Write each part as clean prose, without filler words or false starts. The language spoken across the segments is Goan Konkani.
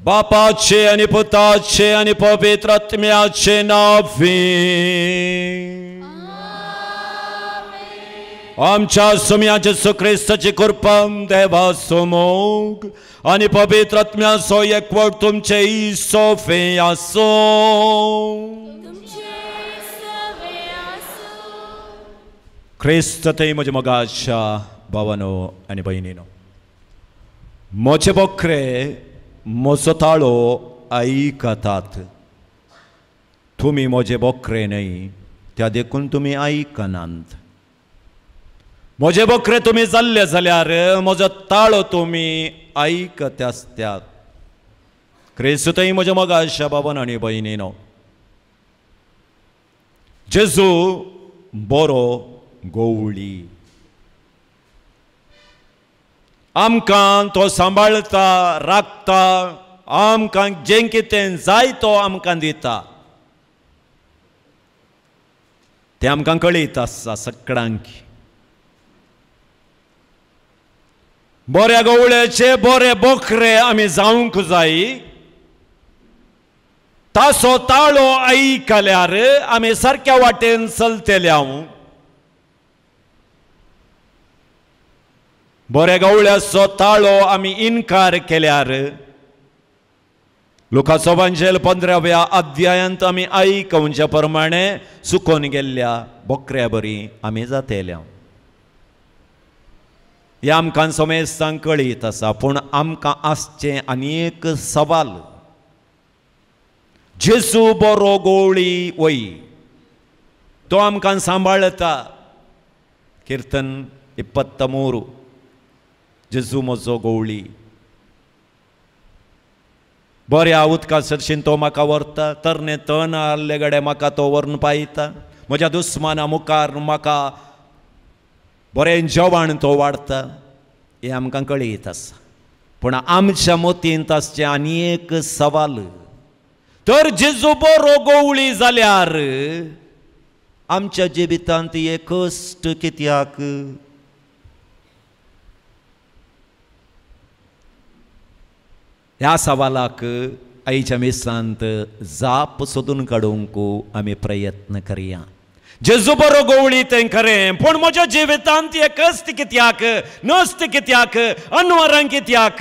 बापाचे आनी पुताचे आनी पवित्र आत्म्याचे नांवान आमच्या सोम्या जेजू क्रिस्ताची कृपा, देवाचो मोग आनी पवित्र आत्म्याचो एकवट तुमचे सोफे आसूं. क्रिस्त थंय म्हज्या मोगाच्या भावानो आनी भयणीनो, म्हजे बकरे म्हजो ताळो आयकतात. तुमी म्हजे बकरे न्हय, त्या देखून तुमी आयकनात. म्हजे बकरे तुमी जाल्ले जाल्यार म्हजो ताळो तुमी आयकत आसतात. क्रिस्त थंय म्हज्या मोगाच्या भावानो आनी भयणीनो, जेजू बरो गवळी आमकां तो सांबाळता, राखता, आमकां जें कितें जाय तो आमकां दिता. तें आमकां कळीत आसा सगळ्यांक. बऱ्या गवळ्याचे बरे बोकरे आमी जावंक जाय. तासो ताळो आयकल्यार आमी सारक्या वाटेन चलतले. हांव बऱ्या गवळ्याचो ताळो आमी इनकार केल्यार लुकाचो वांजेल 15व्या अध्यायांत आमी आयकवच्या प्रमाणे चुकोन गेल्ल्या बोकऱ्या बरी आमी जातले. हें आमकां समेस्तांक कळीत आसा. पूण आमकां आसचें आनी एक सवाल, जेजू बरो गवळी वय, तो आमकां सांबाळता. किर्तन 23, जेजू म्हजो गवळी, बऱ्या उदका सरशीन तो म्हाका व्हरता, तरणे तण आहले गडे म्हाका तो व्हरून पायता, म्हज्या दुस्माना मुखार म्हाका बरें जेवण तो वाडटा. हें आमकां कळीत आसा. पूण आमच्या मतींत आसचें आनी एक सवाल, तर जेजू बरो गवळी जाल्यार आमच्या जिवितांत हे कश्ट कित्याक? ह्या सवालाक आयच्या मिसांत जाप सोदून काडूंक आमी प्रयत्न करया. जेजू बरो गवळी तें खरें, पूण म्हज्या जिवितांत हे कश्ट कित्याक, नश्ट कित्याक, अनवरां कित्याक?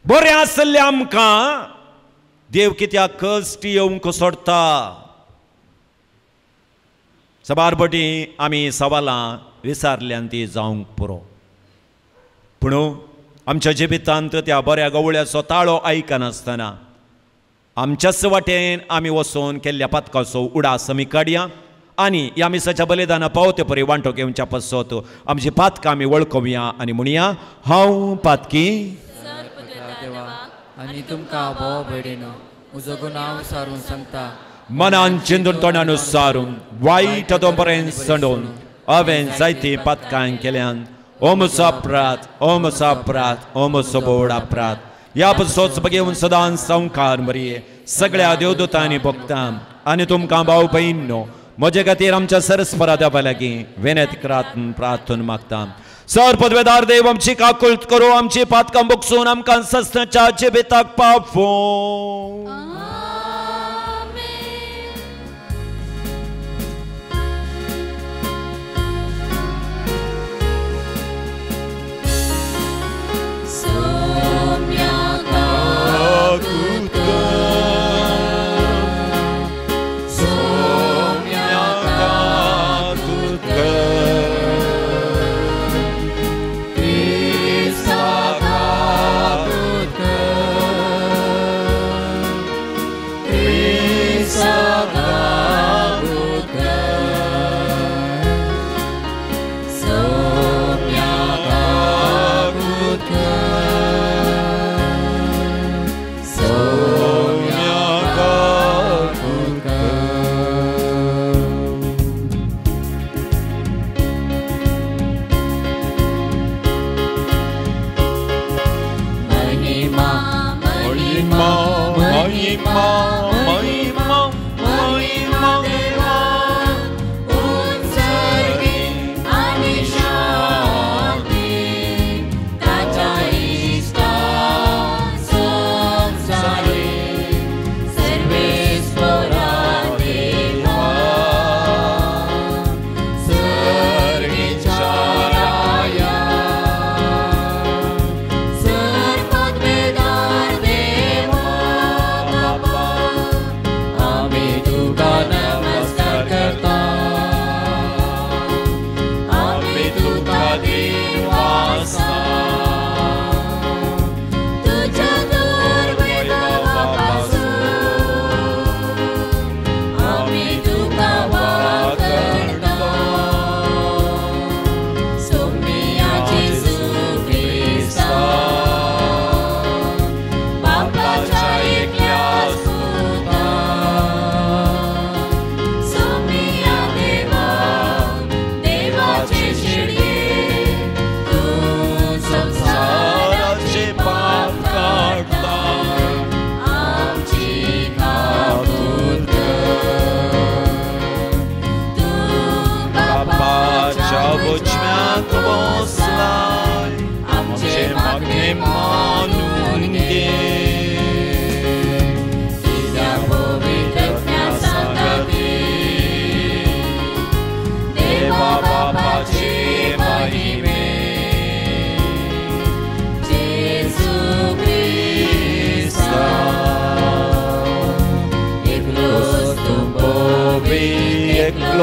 बरें आसलें आमकां देव कित्याक कश्ट येवंक सोडटा? सबार पटी आमी सवालां विसारल्यान ती जावंक पुरो. पूण आमच्या जिवितांत त्या बऱ्या गवळ्याचो ताळो आयकनासतना आमच्याच वाटेन आमी वचून केल्ल्या पातकाचो उडास आमी काडया आनी ह्या मिसाच्या बलिदाना पावते परी वांटो घेवच्या पासत आमची पातकां आमी वळखुया आनी म्हणया, हांव पातकी आनी तुमकां भोव भयणीनो म्हजो गुन्यांव सारून सांगता. मनान चिंतून तोंडान सारून वायट तो बरें सणून हांवें जायतीं पातकां केल्यान. ओमचो अपराध, ओमचो अपराध, ओमचो बोड अपराध. ह्या पसोच बघेवन सदां संवकार मरये सगळ्या देवदूतांनी भोगता आनी तुमकां भाव भयणीनो म्हजे खातीर आमच्या सरस्परा देवा लागीं विनंती करात प्रार्थना मागता. सर पदवेदार देव आमची काकुळट करूं, आमची पातकां बगसून आमकां सस्नाच्या जिविताक पावोवं. Krista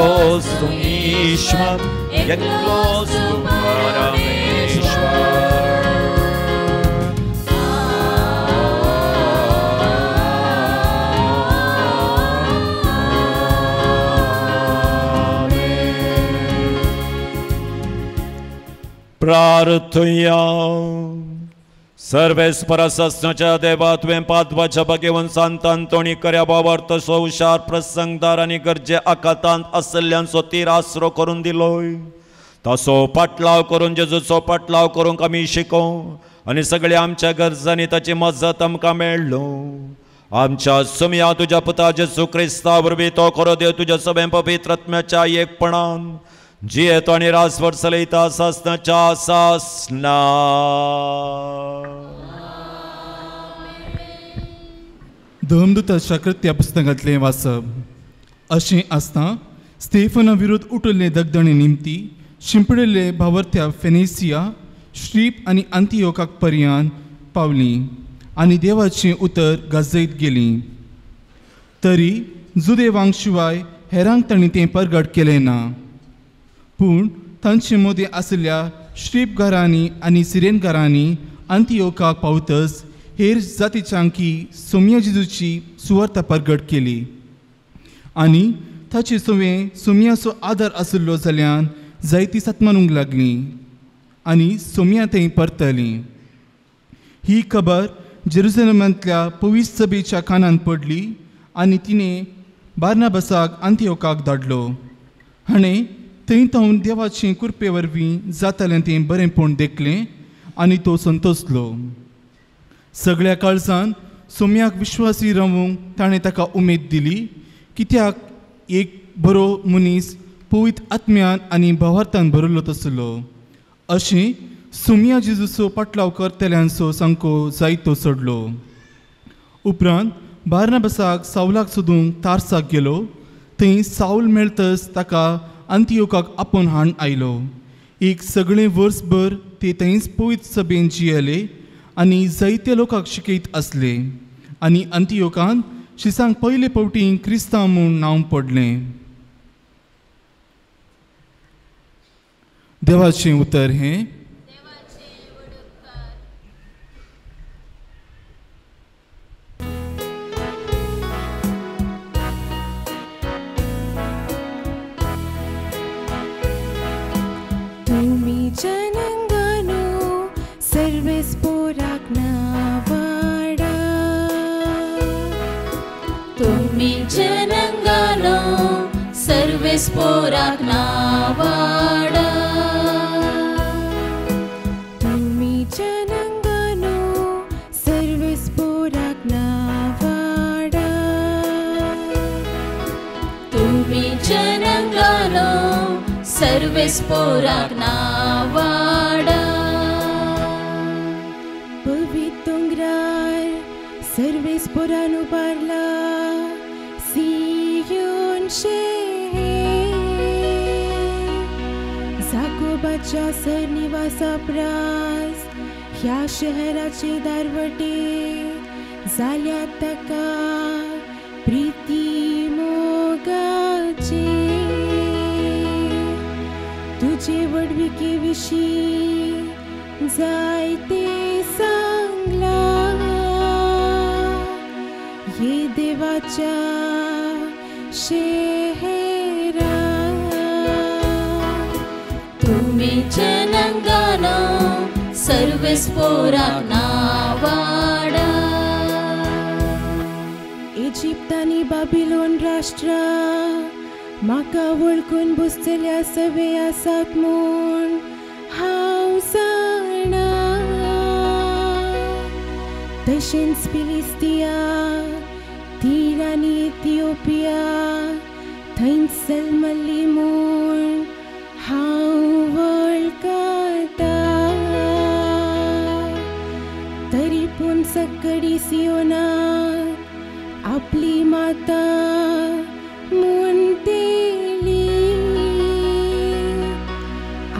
एकलोच तूं ईश्वर, एकलोच तूं परमेश्वर. प्रार्थुया. सर्वेस्परा सासणाच्या देवा, तुवें पादवाच्या भगेवन सांतान तोणी कर्या बाबर तसो हुशार प्रसंगदार आनी गरजे आकातांत आसल्ल्यांचो तीर आसरो करून दिलोय. तासो पाटलाव करून जेजूचो पाटलाव करूंक आमी शिकों आनी सगळ्या आमच्या गरजांनी ताची मजत आमकां मेळ्ळो. आमच्या सुमया तुज्या पुता जेजू क्रिस्ता वरवीं तो खरो देव तुज्या सगळ्या पवित्र आत्म्याच्या एकपणान जियेतो आनी रासभर चलयता सासणाच्या सासणा. धर्मदूताच्या कृत्या पुस्तकांतलें वाचप. अशें आसता स्टेफना विरोध उठिल्ले दगदणे निमती शिंपडिल्ले भावर्थ्या फेनेसिया श्रीप आनी अंतियोकाक पर्यान पावली आनी देवाचें उतर गाजयत गेली. तरी जुदेवांक शिवाय हेरांक तांणी तें परगट केलें ना. पूण तांचे मदीं आशिल्ल्या श्रीपघरांनी आनी सिरेनघरांनी अंतियोकाक पावतच हेर जातीच्यांकी सोम्या जेजूची सुवार्ता परगट केली आनी ताचे सवें सोम्याचो आदार आशिल्लो जाल्यान जायती सतमानूंक लागली आनी सोम्या थंय परतली. ही खबर जेरुजलेमांतल्या पवित्र सभेच्या कानांत पडली आनी तिणें बार्नाबसाक अंतियोकाक धाडलो. हाणें थंय तावन देवाचे कृपे वरवीं जातालें तें बरेंपण देखलें आनी तो संतोसलो. सगळ्या काळजान सोम्याक विश्वासी रावूंक ताणें ताका उमेद दिली, कित्याक एक बरो मनीस पवित्र आत्म्यान आनी भावार्थान भरिल्लो तसलो. अशें सोम्या जेजूचो पाटलाव करतल्यांचो सामको जायतो चडलो. उपरांत बार्नाबसाक सावलाक सोदूंक तारसाक गेलो. थंय सावल मेळतच ताका अंतियोकाक आपोवन हाडून आयलो. एक सगळें वर्सभर ते थंयच पवित्र सभेन जियेले आनी जायते लोकांक शिकयत आसले आनी अंतियोकान शिसांक पयले फावटी क्रिस्तांव म्हूण नांव पडलें. देवाचें उतर हें. तुम्ही जनंगानो सर्वेस्पोराक नावाडा. तुम्ही जनंगानो सर्वेस्पोराक नावाडा. तुम्ही जनंगानो सर्वेस्पोराक नावाडा. तुम्ही जनंगानो सर्वेस्पोराक नावाडा. पवित्र दोंगरार सर्वेस्पोरान उबारला सियोन शहर. जाकोबाच्या सरनिवासा प्रास ह्या शहराचे दारवटे जाल्या ताका प्रिती मोगाचे. तुझे व्हडविके विशीं जायते सांगला ये देवाच्या शहरा. तुम्ही जनंगानो सर्वेस्पोराक नावाडा. इजिप्त आनी बाबिलोन राष्ट्रा म्हाका वळखून बसतल्या सवे आसात म्हूण हांव जाणा. तशेंच फिलिस्तिया तीर आनी इथियोपिया थंयच जल्मल्ली म्हूण हांव वळखता. तरी पूण सकडी सियोनाक आपली माता म्हणटेली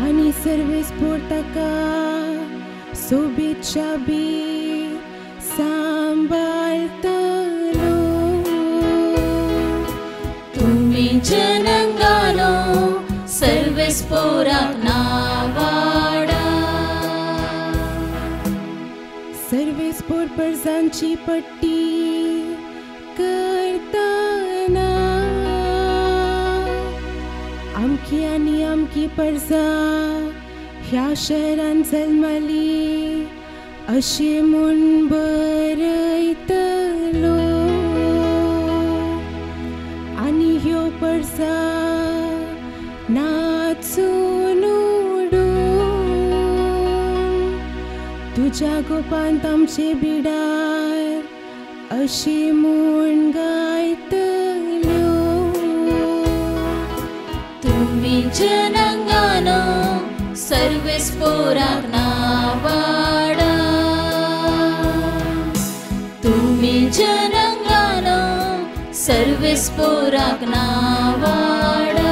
आनी सर्वेस्पोर ताका सोबीतच्या बी सांबाळटलो. तुम्ही जनंगानो सर्वेस पोराक नावाडा. सर्वेस पोर परजांची पट्टी करताना आमकी आनी आमकी परजा ह्या शहरान जल्मली अशें म्हूण बरयतलो आनी ह्यो परजा नाचून उडून तुज्या गोपांत आमचे बिडार अशें म्हूण गायतल्यो. तुम्ही जनंगानो सर्वेस पोराक नावाडा. तुम्ही जनंगानो सर्वेस पोराक नावाडा.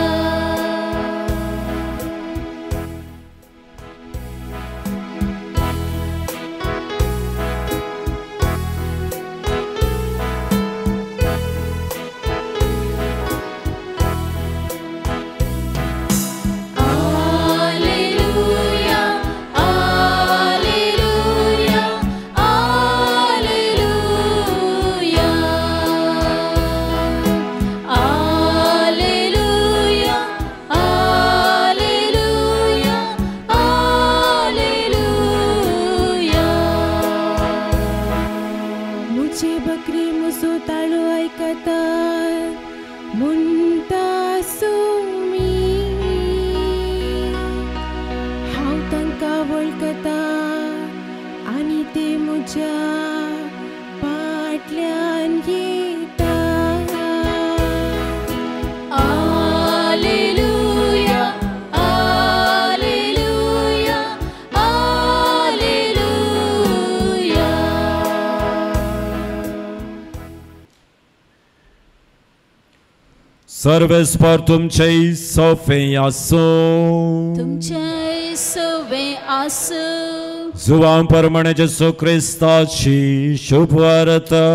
सर्वेस पर तुमचे सोफे आसूं, तुमचे सोवे आसूं. जुवां परमणे जेसू क्रिस्ताची शुभवार्ता.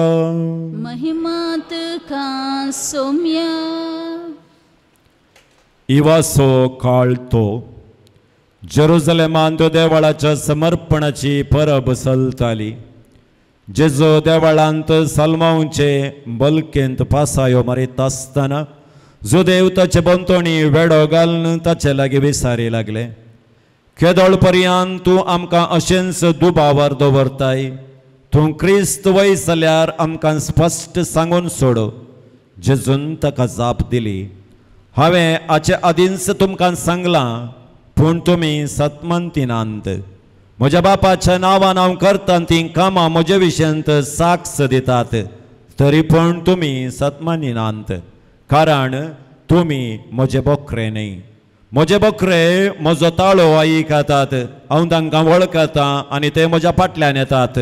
महिमा तुका सोम्या. इवासो काळ तो जेरुजलेमांत देवळाच्या समर्पणाची परब चलताली. जेजू देवळांत सलमावचे बलकेंत पासायो मारीत आसतना जुदेव ताचे भोंवतणी वेडो घालून ताचे लागीं विसारी लागले, केदोळ पर्यंत तूं आमकां अशेंच दुबावार दवरताय? तूं क्रिस्त वय जाल्यार आमकां स्पश्ट सांगून सोड. जेजून ताका जाप दिली, हांवें हाचे आदींच तुमकां सांगलां, पूण तुमी सतमंतीनांत. म्हज्या बापाच्या नांवान हांव करता तीं कामां म्हजे विशयांत साक्ष दितात, तरी पूण तुमी सतमानिनांत, कारण तुमी म्हजे बोकरे न्हय. म्हजे बोकरे म्हजो ताळो आयकतात, हांव तांकां वळखतां आनी ते म्हज्या फाटल्यान येतात.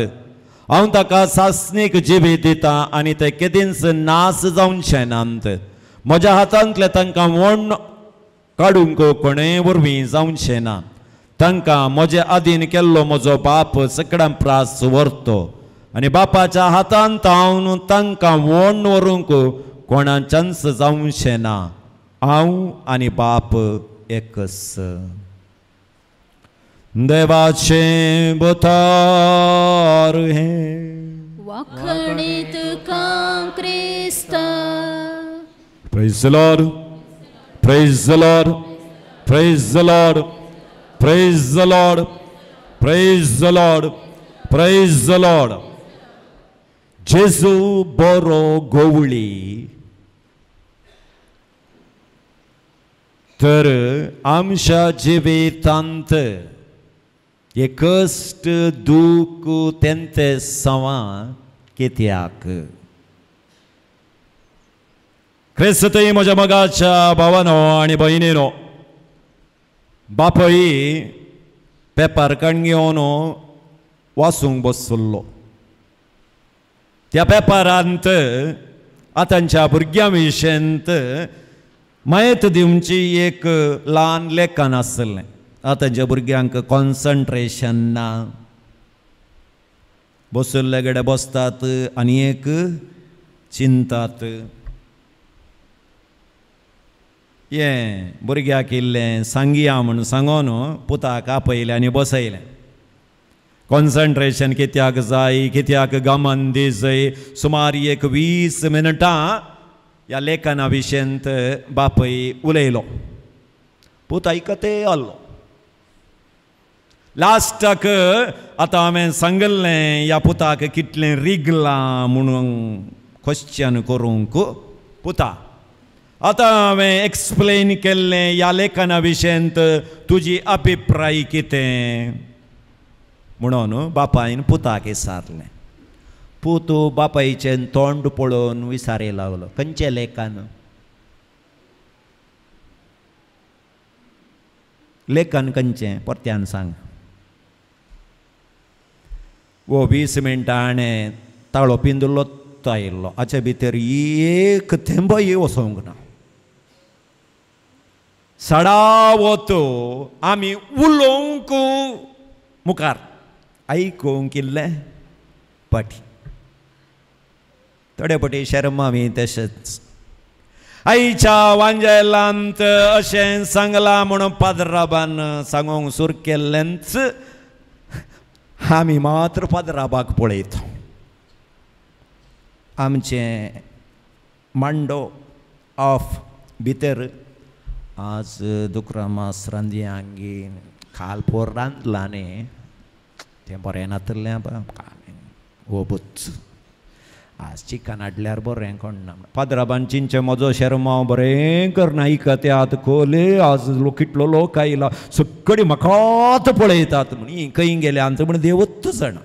हांव ताका सासणीक जिवीत दितां आनी ते केदींच नास जावचे नात. म्हज्या हातांतले तांकां वण काडूंक कोणेय वरवीं जावचें ना. तांकां म्हजे आदीन केल्लो म्हजो बाप सगळ्यां प्रास व्हरतो आनी बापाच्या हातांत हांव तांकां वण व्हरूंक कोणाच्याच जावचें ना. हांव आनी बाप एकच. देवाचें बोतार हें वाखणी तुका क्रिस्ता. Praise the Lord, praise the Lord, praise the Lord, praise the Lord, praise the Lord, praise the Lord. जेजू बरो गोवळी तर आमच्या जिवितांत हे कश्ट दूख तेंते सवां कित्याक? क्रिस्तय म्हज्या मोगाच्या भावानो आनी भयणीनो, बापय पेपर कण घेवन वाचूंक बसलो. त्या पेपरांत आतांच्या भुरग्यां विशयंत म्हायत दिवची एक ल्हान लेखन आसलें. आतांच्या भुरग्यांक कॉन्सन्ट्रेशन ना, बशिल्ले कडेन बसतात आनी एक चिंतात. हें भुरग्याक इल्लें सांगिया म्हूण सांगून पुताक आपयलें आनी बसयलें. कॉन्सन्ट्रेशन कित्याक जाय, कित्याक गमन दिसय. सुमार एक 20 मिनटां ह्या लेखना विशयंत बापय उलयलो. पूत आयकते आसलो. लास्टाक आतां हांवें सांगिल्लें ह्या पुताक कितलें रिगलां म्हणून क्वेश्चन करूंक पुता. आतां हांवें एक्सप्लेन केल्लें ह्या लेखना विशयंत तुजी अभिप्राय कितें म्हणून बापायन पुताक विचारलें. पूत बापायचें तोंड पळोवन विचारी लागलो, खंयचें लेखन? लेखन खंयचें परत्यान सांग. वो 20 मिनटां हाणें ताळो पिंदुल्लो आयिल्लो, हाचे भितर एक थेंबय वचोंक ना. सडावत आमी उलोवंक मुखार आयकूंक इल्लें पाटी. थोडे पटी शर्मावी तशेंच आयच्या वांजेलांत अशें सांगलां म्हणून पाद्राबान सांगूंक सुरू केल्लेंच आमी मात्र पाद्राबाक पळयता. आमचें मांडो ऑफ भितर आज दुकरा मास रांदयांगी काल पोर रांदलां न्ही तें बरें नातलें ओबूच आज चिकन हाडल्यार बरें कोण ना. पाद्राबान चिंचे म्हजो शेरमांव बरें करना आयकत्यात कोले आज लोक कितलो लोक आयला सगळी म्हाकाच पळयतात म्हण खंय गेल्या आमचो म्हण देवूच जाणा.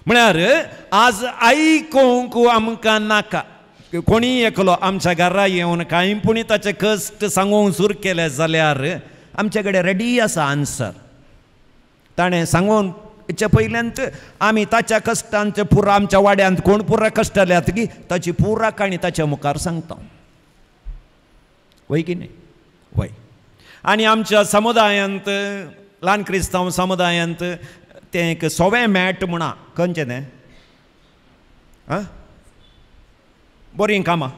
म्हळ्यार आज आयकूंक आमकां नाका. कोणीय एकलो आमच्या घरा येवन कांय पुणी ताचे कश्ट सांगूंक सुरू केले जाल्यार आमचे कडेन रेडी आसा आन्सर. ताणें सांगून हेच्या पयल्यांत आमी ताच्या कश्टांचे पुरा आमच्या वाड्यांत कोण पुरा कश्टल्यात की ताची पुरा काणी ताच्या मुखार सांगता. वय की न्ही? वय. आनी आमच्या समुदायांत ल्हान क्रिस्तांव समुदायांत तें एक सोवें मॅट म्हणा खंयचें तें आं बरीं कामां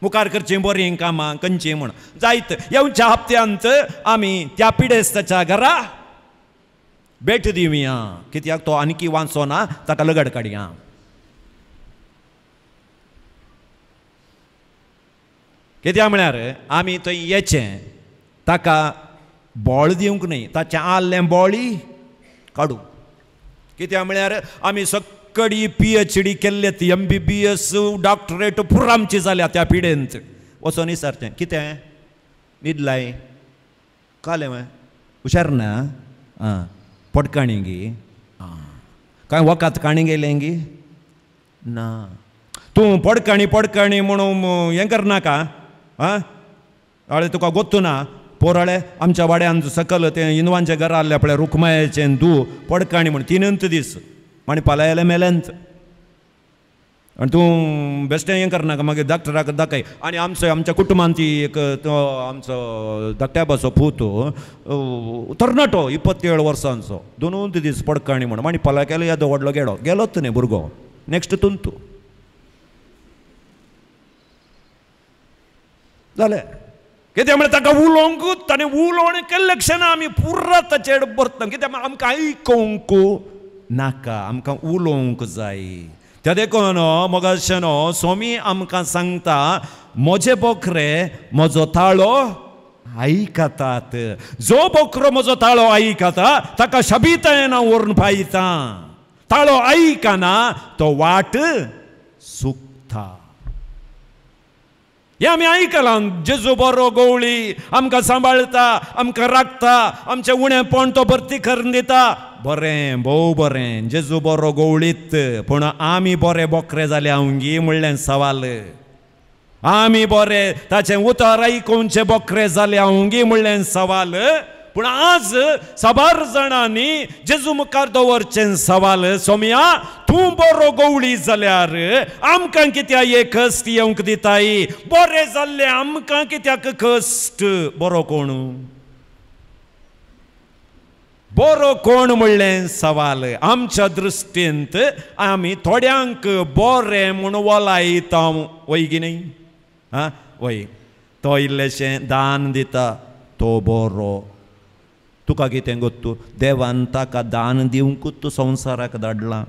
मुखार करचीं बरीं कामां खंयचीं म्हण जायत. येवच्या हप्त्यांत आमी त्या पिडेस्ताच्या घरा भेट दिवया कित्याक तो आणखी वांचो ना ताका लगड काडया. कित्याक म्हळ्यार आमी थंय येचें ताका बोळ दिवंक न्हय, ताचें आल्लें बोळी काडू. कित्याक म्हळ्यार आमी सगळी PhD केल्ले, MBBS doctorate पुरा आमची जाल्या त्या पिडेंत. वचोन विचारचें कितें न्हिदलाय कालें हुशार ना आं पोटकाणी गी आं कांय वखद काणी गेलें गी ना तूं पोडकाणी पोडकाणी म्हणून हें करनाका आं अळे तुका गोत्तू ना पोराळे आमच्या वाड्यान सकल तें इनवांच्या घरा आहलें पळय रुखमायाचें तूं पोडकाणी म्हण 3 दीस आनी पालायलें मेलेंच आनी तूं बेश्टें हें करनाका मागीर डॉक्टराक दाखय. आनी आमचो आमच्या कुटुंबान ती एक तो आमचो धाकट्याबाचो पूत तरणाटो 27 वर्सांचो 2 दीस पडकाणी म्हण आनी पाला केलो येदो व्हडलो गेलो गेलोच न्ही भुरगो नेक्स्ट तुंतू जालें. कित्याक म्हळ्यार ताका उलोवंक ताणें उलोवणें केल्लें क्षणा आमी पुरा ताचेर बरता. कित्याक आमकां आयकूंक नाका, आमकां उलोवंक जाय. त्या देखून मोगाशेनो स्वामी आमकां सांगता म्हजे बोकरे म्हजो ताळो आयकतात. जो बोकरो म्हजो ताळो आयकता ताका शबितायेन हांव व्हरून पायता. ताळो आयकना तो वाट चुकता. हें आमी आयकलां. जेजू बरो गवळी आमकां सांबाळटा, आमकां राखता, आमचें उणेपण तो भरती करून दिता. बरें, भोव बरें, जेजू बरो गवळीत, पूण आमी बरे बोकरे जाले हांव म्हणलें सवाल. आमी बरे ताचें उतर आयकुचे बोकरे जाले हांव म्हणलें सवाल. पूण आज साबार जाणांनी जेजू मुखार दवरचें सवाल, सोम्या तूं बरो गवळी जाल्यार आमकां कित्याक एक कश्ट येवंक दिताय? बरें जाल्लें आमकां कित्याक कश्ट? बरो कोण? बरो कोण म्हणलें सवाल. आमच्या दृश्टींत आमी थोड्यांक बरें म्हूण वलायता, वय की न्ही? आं वय. तो इल्लेशें दान दिता तो बरो. तुका कितें गोत्तू देवान ताका दान दिवंकूच तूं संवसाराक धाडला.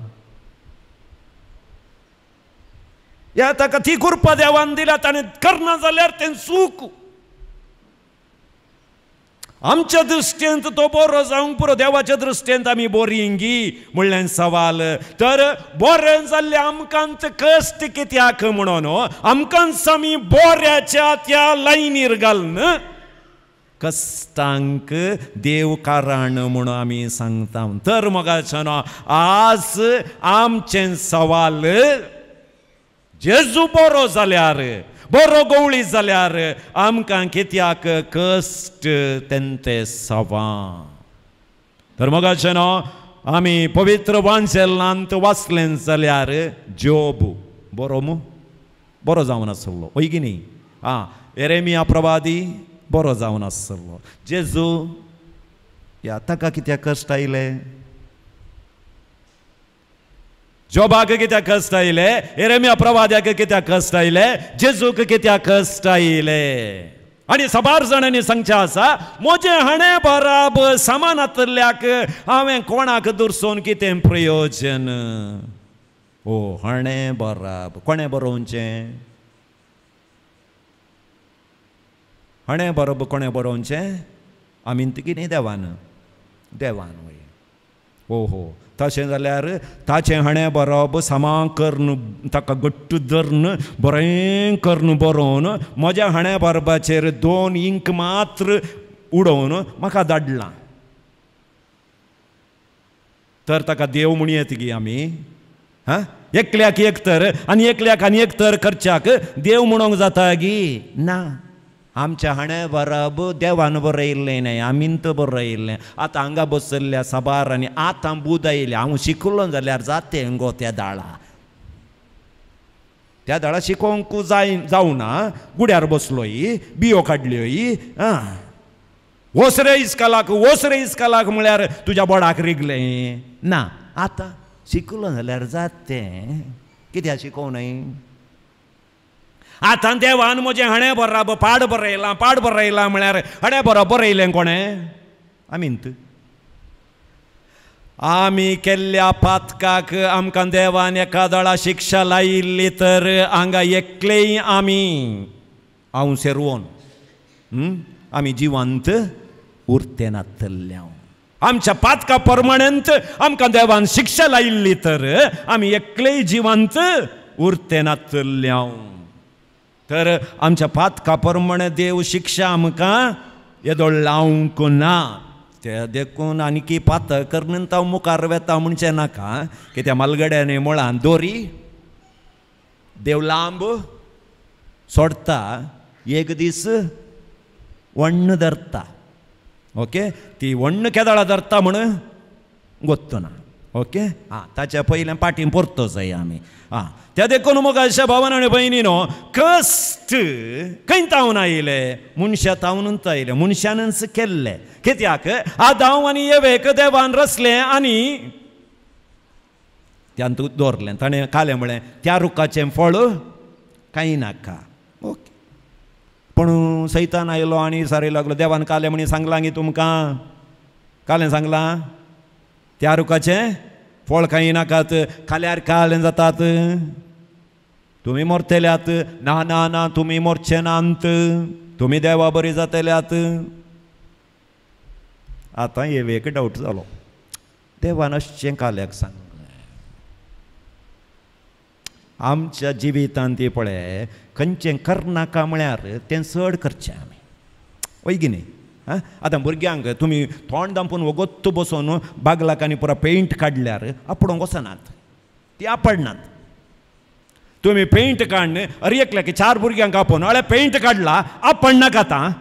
ह्या ताका ती कृपा देवान दिल्या ताणें करना जाल्यार तें चूक. आमच्या दृश्टेंत तो बरो जावंक पुरो, देवाच्या दृश्टेंत आमी बोरीं गी म्हणलें सवाल. तर बरें जाल्लें आमकांच कश्ट कित्याक म्हणून आमकांच आमी बोऱ्याच्या त्या लायनीर घालून कश्टांक देव कारण म्हणून आमी सांगता. तर मोगाच्यानो आज आमचें सवाल जेजू बरो जाल्यार बरो गवळी जाल्यार आमकां कित्याक कश्ट तेंते सवां. तर मोगाच्यानो आमी पवित्र वांजेलांत वाचलें जाल्यार जोब बरो मू बरो जावन आसलो हय की न्ही. आं एरेमिया प्रवादी बरो जावन आसलो. जेजू ह्या ताका कित्याक कश्ट आयले? जोबाक कित्याक कश्ट आयले? एरेमिया प्रवाद्याक कित्याक कश्ट आयले? जेजूक कित्याक कश्ट आयले? आनी साबार जाणांनी सांगचें आसा म्हजें हाणें बराबर सामान आतल्याक हांवें कोणाक दुरसोवन कितें प्रयोजन? ओ हाणें बराबर कोणें बरोवचें? हाणें बरोबर कोणें बरोवचें? आमी कितें देवान देवान वय. ओ हो तशें जाल्यार ताचें हाणें बरोबर समा करून ताका घट्ट धरून बरें करून बरोवन म्हज्या हाणें बरोबाचेर 2 इंक मात्र उडोवन म्हाका धाडलां तर ताका देव म्हणयेत गी आमी. हां एकल्याक एक तर आनी एकल्याक आनी एक तर करच्याक देव म्हणूंक जाता गी ना. आमच्या हाणें बरोबर देवान बरयल्लें न्हय आमीन बरयल्लें. आतां हांगा बसल्ल्या साबार आनी आतां बूद आयल्या हांव शिकलो जाल्यार जातें गो त्या दाळा त्या दाळा शिकोवंक जाय जावना गुड्यार बसलोय बियो काडल्योय. आं वसरे इस्कालाक वसरे इस्कालाक म्हळ्यार तुज्या बोडाक रिगलें ना. आतां शिकलो जाल्यार जातें कित्याक शिकोवं न्हय? आतां देवान म्हजें हाणें बरोबर पाड बरयलां पाड बरयलां म्हळ्यार हाणें बरोबर बरयलें कोणें? आमींत आमी केल्ल्या पातकाक आमकां देवान एका दळा शिक्षा लायिल्ली तर हांगा एकलेय आमी हांव सेरवोन आमी जिवंत उरते नातल्ल्या. आमच्या पातका परमाणेंत आमकां देवान शिक्षा लायिल्ली तर आमी एकलेय जिवंत उरते नातल्ल्या. तर आमच्या पातका प्रमाणे देव शिक्षा आमकां येदोळ लावंक ना. ते देखून आनीकी पातक करून हांव मुखार वेता म्हणचें नाका कित्याक मालगड्यांनी मुळान दोरी देव लांब सोडटा एक दीस वण्ण धरता. ओके ती वण्ण केदळा धरता म्हण गोत्तना. ओके आं ताच्या पयलें पाटी परतो जाय आमी. आं त्या देखून मोगाच्या भावान आनी भयणीनो कश्ट खंय तावन आयले? मनशा तावनूच आयले, मनशानच केल्ले. कित्याक आदांव आनी एवेक देवान रचलें आनी त्यान दवरलें. ताणें कालें म्हळें त्या रुखाचें फळ कांय नाका. ओके पूण सैतान आयलो आनी सारी लागलो देवान कालें म्हणी सांगलां गी तुमकां? कालें सांगलां त्या रुखाचें फळ कांय नाकात, खाल्यार कालें जातात, तुमी मरतल्यात. ना ना ना तुमी मरचे नात, तुमी देवा बरी जातल्यात. आतां एवेक डावट जालो देवान अशें काल्याक सांगलें. आमच्या जिवितांत ती पळय खंयचें करनाका म्हळ्यार तें चड करचें आमी हय की न्ही. आं आतां भुरग्यांक तुमी तोंड दामपून वगोत्त बसोवन बागलाक आनी पुरा पेंट काडल्यार आपडोंक वचनात, ती आपडनात. तुमी पेंट काडून अरे एकल्याक 4 भुरग्यांक आपोवन अळे पेंट काडला आपडनाका आतां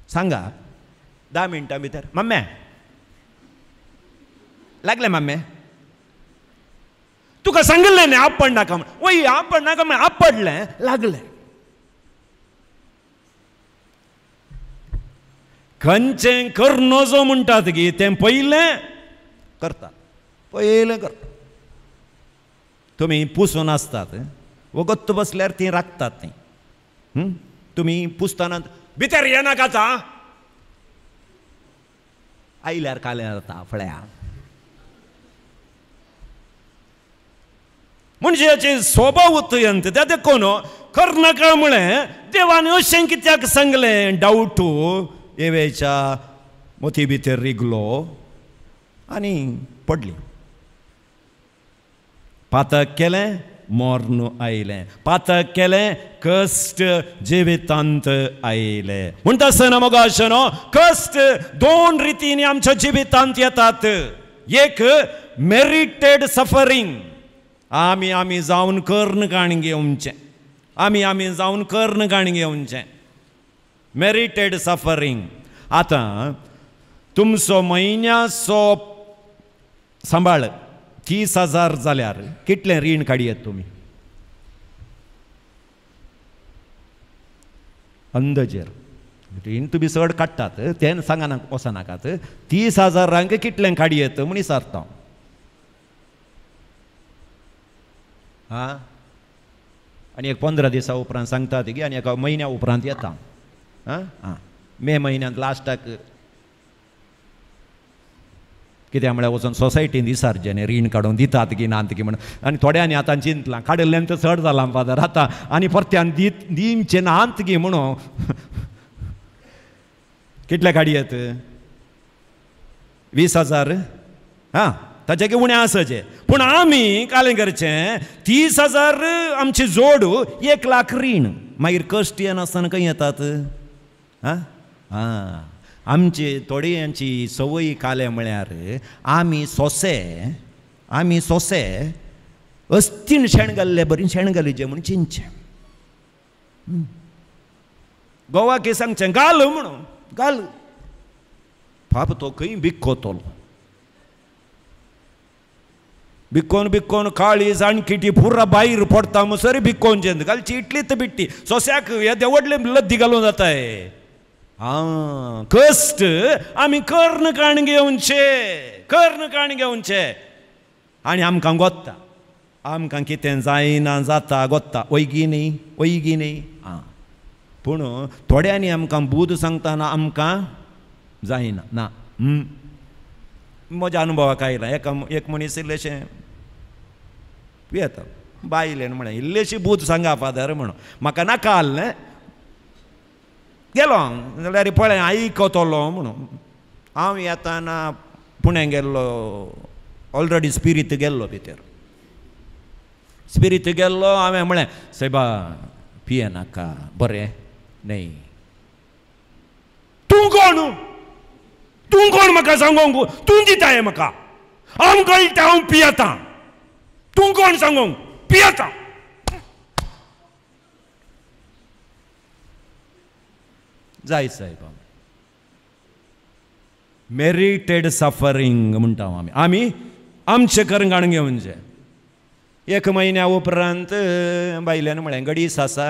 सांगा 10 मिनटां भितर मम्मे लागलें मम्मे तुका सांगिल्लें न्ही आपडनाका म्हण. वय आपडनाका म्हण आपडलें लागलें. खंयचें कर नजो म्हणटात गी तें पयलें करतात, पयलें करतात. तुमी पुसून आसतात वगत्त बसल्यार तीं राखतात तीं. तुमी पुसतना भितर येनाकात आयल्यार काल्यार जाता फळ्या. मनशाचे स्वभाव उतयंत त्या देखून करनाका म्हळें देवान अशें कित्याक सांगलें डावट एवेच्या मोती भितर रिगलो आनी पडली. पातक केलें मर्ण आयलें, पातक केलें कश्ट जिवितांत आयले. म्हणटा आसतना मगो अशें न्हू कश्ट दोन रितींनी आमच्या जिवितांत येतात. एक मेरिटेड सफरींग, आमी आमी जावन कर्ण काण घेवचें, आमी आमी जावन कर्ण काण घेवचें, मेरिटेड सफरींग. आतां तुमचो म्हयन्याचो सांबाळ 30,000 जाल्यार कितलें रीण काडयेत तुमी अंदाजेर? रीण तुमी चड काडटात तें सांगना वचनाकात. 30,000 कितलें काडयेत म्हूण विचारता. आं आनी एक 15 दिसां उपरांत सांगतात की आनी एका म्हयन्या उपरांत येता. आं आं मे म्हयन्यांत लास्टाक कित्याक म्हळ्यार वचून सोसायटीन विचारचें न्ही रीण काडून दितात की नात की म्हण. आनी थोड्यांनी आतां चिंतलां काडिल्ल्यान तर चड जालां फादर आतां आनी परत्यान दिवचें नात की म्हणून. कितले काडयेत? 20,000. आं ताचे की उणें आसचें. पूण आमी कालें करचें 30,000 आमची जोड 1 लाख रीण. मागीर कश्ट येनासतना खंय येतात? आं आं आमची थोड्यांची संवय कालें म्हळ्यार आमी सोंसे, आमी सोंसे अस्तीन शेण घाल्ले बरी शेण घालीचें म्हूण चिंतचें. गोवा की सांगचें घाल म्हणून घाल, बाप तो खंय बिक्कोतलो, बिक्कोन बिक्कोन काळी जाणकिटी पुरा भायर पडटा म्हणसर बिक्कोनचें घालची इतलीच बिट्टी सोंस्याक येदें व्हडलें लद्दी घालूं जाताय. आं कश्ट आमी कर्ण काण घेवचे, कर्ण काण घेवचे आनी आमकां गोत्ता आमकां कितें जायना जाता गोत्ता वयगी न्ही, वयगी न्ही. आं पूण थोड्यांनी आमकां बूद सांगतना आमकां जायना ना. म्हज्या अनुभवाक आयला एका एक मनीस इल्लेशें पियेता, बायलेन म्हळें इल्लेशी बूद सांगा फादर म्हणून म्हाका नाका आहलें गेलो जाल्यार पळय आयकतलो म्हणून. हांव येताना पुणे गेल्लो, ऑलरेडी स्पिरीत गेल्लो भितर, स्पिरीत गेल्लो. हांवें म्हळें सायबा पिये नाका बरें न्हय. तूं कोण, तूं कोण म्हाका सांगोंक, तूं दिताय म्हाका, हांव कळटा हांव पियेतां, तूं कोण सांगोंक पियेतां. जाय सायबा मेरिटेड सफरींग म्हणटा आमी, आमी आमचें करंगाण घेवचें. एक म्हयन्या उपरांत बायल्यान म्हळें गडीस आसा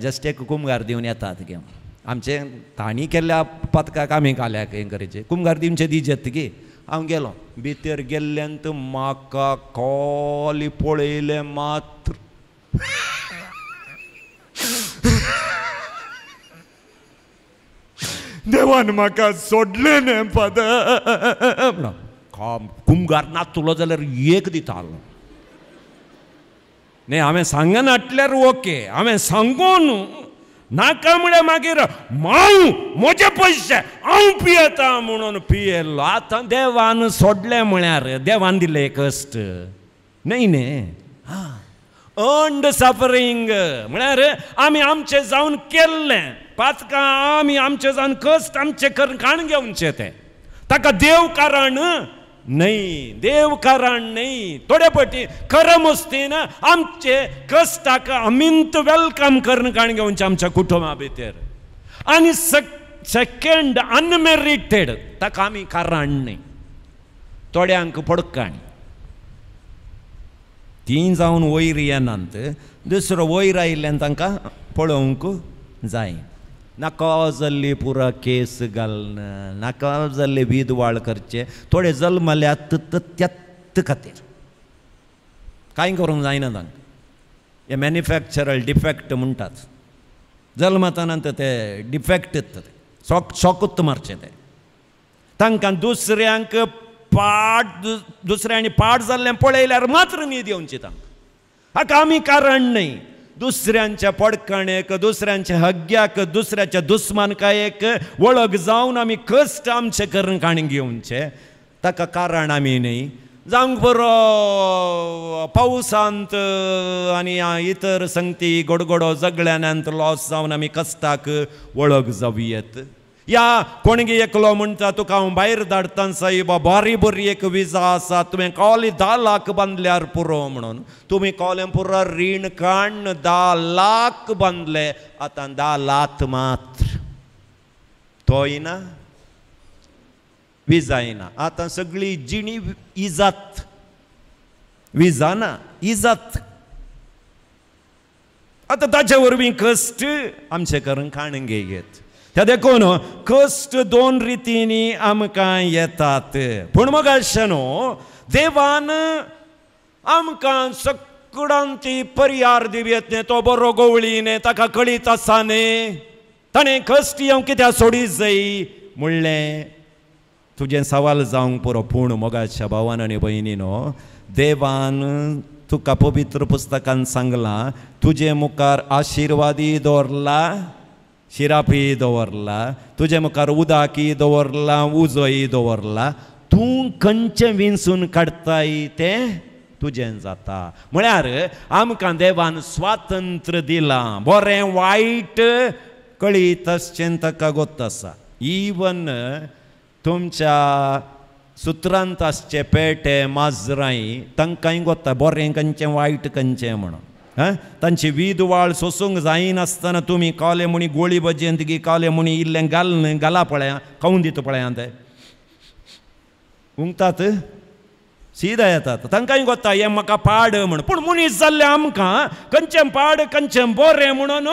जस्ट एक कुमगार दिवन येतात घेवन आमचें तांणी केल्ल्या पातकाक आमी काल्याक हें करचें कुमगार दिवचें दिजेत की. हांव गेलो भितर गेल्ल्यान तर म्हाका खोली पळयलें मात्र देवान म्हाका सोडलें न्ही फादर म्हणून. कुमगार नातलो जाल्यार एक दितालो न्ही. हांवें सांगना हाटल्यार ओके, हांवें सांगून नाका म्हळ्यार मागीर हांव म्हजे पयशे हांव पियेता म्हणून पियेलो. आतां देवान सोडलें म्हळ्यार देवान दिलें कश्ट न्हय न्ही. आं अर्न्ड सफरींग म्हळ्यार आमी आमचें जावन केल्लें पातकां आमी आमचें जावन कश्ट आमचें करून काण घेवचें तें ताका देव कारण न्हय, देव कारण न्हय. थोडे फावटी खरें मस्तीन आमचे कश्टाक आमींत welcome करून काण घेवचें आमच्या कुटुंबा भितर. आनी सेकेंड अनमेरिटेड ताका आमी कारण न्हय. थोड्यांक पडकाण तीं जावन वयर येनात, दुसरो वयर आयिल्ल्यान तांकां पळोवंक जाय. नाका जाल्ली पुरा केस घालना, नाका जाल्ले विदवाळ करचे, थोडे जल्मल्यात त्यात खातीर कांय करूंक जायना तांकां. हे मॅन्युफॅक्चरल डिफेक्ट म्हणटात, जल्मतानंत ते डिफेक्ट शॉकूच मारचें ते तांकां दुसऱ्यांक पाड दुसऱ्यांनी पाड जाल्लें पळयल्यार मात्र न्हीद येवची तांकां. हाका आमी कारण न्हय. दुसऱ्यांच्या पडकणेक, दुसऱ्यांच्या हग्ग्याक, दुसऱ्याच्या दुस्मानकायेक वळख जावन आमी कश्ट आमचे करून काणी घेवचे ताका कारण आमी न्हय. जावंक बरो पावसांत आनी इतर संगती गोडगोडो जगळ्यान्यांत लॉस जावन आमी कश्टाक वळख जावयेत. या कोणगी एकलो म्हणटा तुका हांव भायर धाडटा सायबा, बारी बरी एक विजा आसा, तुवें कॉले 10 लाख बांदल्यार पुरो म्हणून. तुमी कॉले पुरो रीण काडून 10 लाख बांदले, आतां 10 लाख मात्र तोय ना, विजा ना. आतां सगळी जिणी इजात, विजा ना, इजात. आतां ताचे वरवीं कश्ट आमचे करून काणून घेत. त्या देखून कश्ट 2 रितींनी आमकां येतात. पूण मगाशे न्हू देवान आमकां सगळ्यांत ती पर्यार दिवयेत न्ही. तो बरो गवळी न्ही, ताका कळीत आसा न्ही, ताणें कश्ट येवंक कित्याक सोडी जाय म्हणलें तुजें सवाल जावंक पुरो. पूण मोगाच्या भावान आनी भयणीनो, देवान तुका पवित्र पुस्तकान सांगलां तुजे मुखार आशिर्वादी दवरला, शिरापी दवरला, तुजे मुखार उदाकी दवरला, उजोय दवरला. तूं खंयचें विंचून काडटाय तें तुजें जाता. म्हळ्यार आमकां देवान स्वातंत्र्य दिलां, बरें वायट कळीत आसचें ताका गोत आसा. इवन तुमच्या सुत्रांत आसचे पेटे माजरांय तांकांय गोता बरें खंयचें वायट खंयचें म्हणून. तांची वीद वाळ सोसूंक जायनासतना तुमी काले म्हणी गोळी भजयेंत गी काले म्हणी इल्लें घाल घाला पळया, खावन दिता पळया, ते उंगतात सीधा येतात. तांकांय गोता हें म्हाका पाड म्हण. पूण मनीस जाल्ले आमकां खंयचें पाड खंयचें बरें म्हणून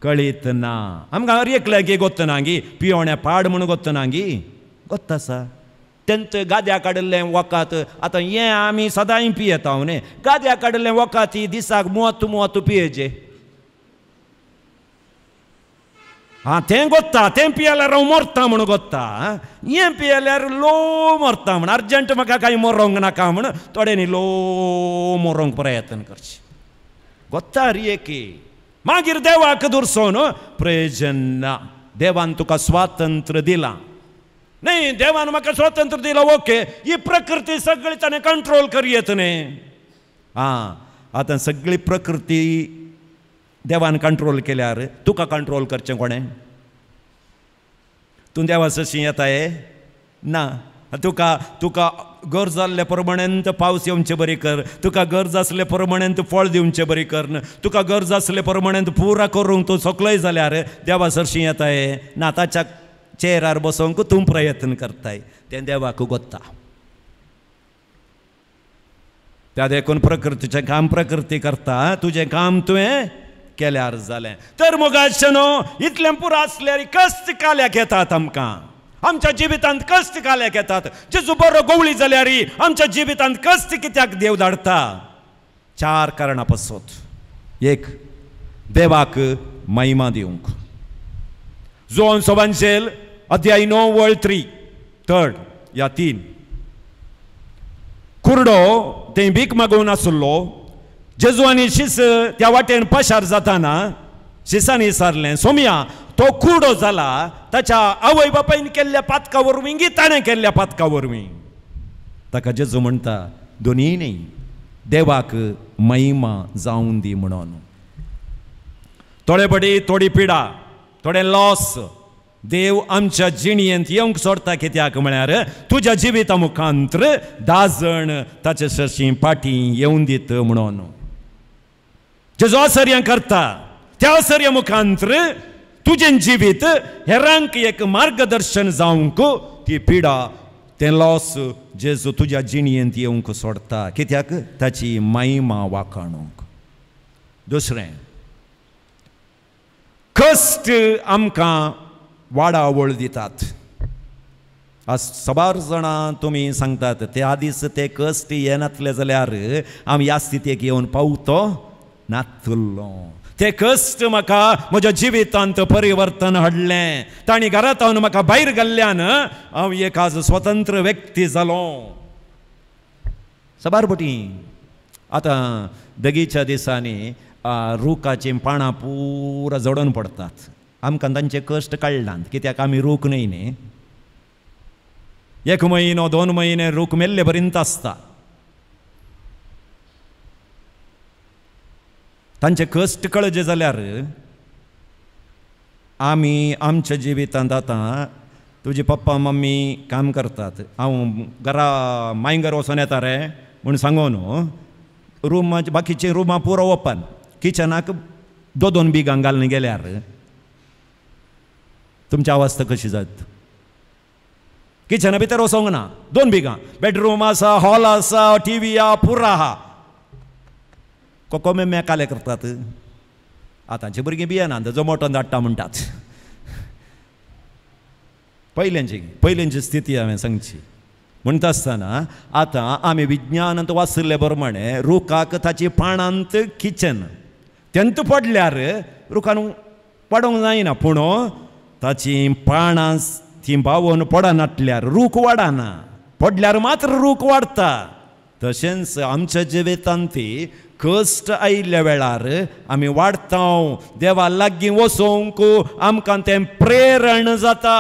कळीत ना. आमकां हर एकल्याक गोत्तना गी पियोण्या पाड म्हूण गोत्तना गी गोत्ता आसा. तेंच गाद्या काडिल्लें वखद आतां हें आमी सदांय पियेता न्ही. गाद्या काडिल्लें वखद ही दिसाक मोत मोत पियेचे. आं तें गोत्ता, तें पियेल्यार हांव मरता म्हूण गोत्ता, हें पियेल्यार लो मरता म्हण, अर्जंट म्हाका कांय मरोंक नाका म्हण थोड्यांनी लो मरोंक प्रयत्न करचें गोत्ता रे एकी. मागीर देवाक दुरसोन प्रयोजन ना. देवान तुका स्वातंत्र्य दिलां न्ही, देवान म्हाका स्वातंत्र्य दिलां, ओके, ही प्रकृती सगळी ताणें कंट्रोल करयेत न्ही. आं आतां सगळी प्रकृती देवान कंट्रोल केल्यार तुका कंट्रोल करचें कोणें? तूं देवा सशी येताय ना. तुका तुका गरज जाल्ले प्रमाणेन पावस येवचे बरी कर, तुका गरज आसले प्रमाणेन फळ दिवचे बरी कर, तुका गरज आसले प्रमाणेन पुरा करूंक तूं सकलय जाल्यार देवा सरशी येताय ना. ताच्या चेरार बसोवंक तूं प्रयत्न करताय, तें देवाक गोत्ता. त्या देखून प्रकृतीचें काम प्रकृती करता, तुजें काम तुवें केल्यार जालें. तर मोगाचे न्हू इतलें पुरो आसल्यार कश्ट काल्याक येतात आमकां, आमच्या जिवितांत कश्ट काल्याक येतात. जेजू बरो गवळी जाल्यार आमच्या जिवितांत कश्ट कित्याक देव धाडटा? 4 कारणां पासत. एक, देवाक महिमा दिवंक. जोन सोबांशेल अध्याय 9 वळ 3 थर्ड या 3. कुरडो ते भीक मागून आसलो. जेजू आनी शिस त्या वाटेन पाशार जाताना शिसांनी विचारलें, सोमया तो कुरडो जाला ताच्या आवय बापायन केल्ल्या पातका वरवीं गी ताणें केल्ल्या पातका वरवीं? ताका जेजू म्हणटा दोनूय न्ही, देवाक महिमा जावन दी म्हणून. थोडे बडी थोडी पिडा, थोडे लॉस देव आमच्या जिणयेंत येवंक सोडटा. कित्याक म्हळ्यार तुज्या जिविता मुखांत्र 10 जण ताचे सरशी पाटी येवन दित म्हणून. जेजो आसर्या करता त्या आसर्या मुखांत्र तुजें जिवीत हेरांक एक मार्गदर्शन जावंक ती पिडा तें लॉस जेजू तुज्या जिणयेंत येवंक सोडटा. कित्याक? ताची महिमा वाखाणूंक. दुसरें, कश्ट आमकां वाडावळ दितात. आज साबार जाणां तुमी सांगतात त्या दीस ते कश्ट येनातले जाल्यार आमी ह्या स्थितीक येवन पावतो नातलो. ते कश्ट म्हाका म्हज्या जिवितांत परिवर्तन हाडलें. तांणी घरांत हांव म्हाका भायर घाल्ल्यान हांव एक आज स्वतंत्र व्यक्ती जालो. साबार पटी आतां दगीच्या दिसांनी रुखाचीं पानां पुरा जडोवन पडटात. आमकां तांचे कश्ट काडलात कित्याक आमी रूख न्हय न्ही. एक म्हयनो 2 म्हयने रूख मेल्ले पर्यंत आसता. तांचे कश्ट कळचे जाल्यार आमी आमच्या जिवितांत आतां तुजी पप्पा मम्मी काम करतात, हांव घरा मायंगर वचोन येता रे म्हूण सांगून रुमा बाकीचीं रुमां पुरो ओपन, किचनाक 2-2 बिगां घालून गेल्यार तुमची अवस्था कशी जात? किचना भितर वचोंक ना, 2 बिगां, बेडरूम आसा, हॉल आसा, टी व्ही आहा, पुरो आहा. कोकोमे मेकाले करतात. आतांची भुरगीं भियेनात, झोमोटोन धाडटा म्हणटात. पयल्यांची पयल्यांची स्थिती हांवें सांगची म्हणटा आसतना आतां आमी विज्ञानांत वाचिल्ले प्रमाणे रुखाक ताची पानांत किचन तेंत पडल्यार रुखान पडोंक जायना, पूण ताची पानां ती बावोन पडनातल्यार रूख वाडना, पडल्यार मात्र रूख वाडटा. तशेंच आमच्या जिवितांत ती कश्ट आयिल्ल्या वेळार आमी वाडटा, देवा लागीं वचोंक आमकां तें प्रेरण जाता.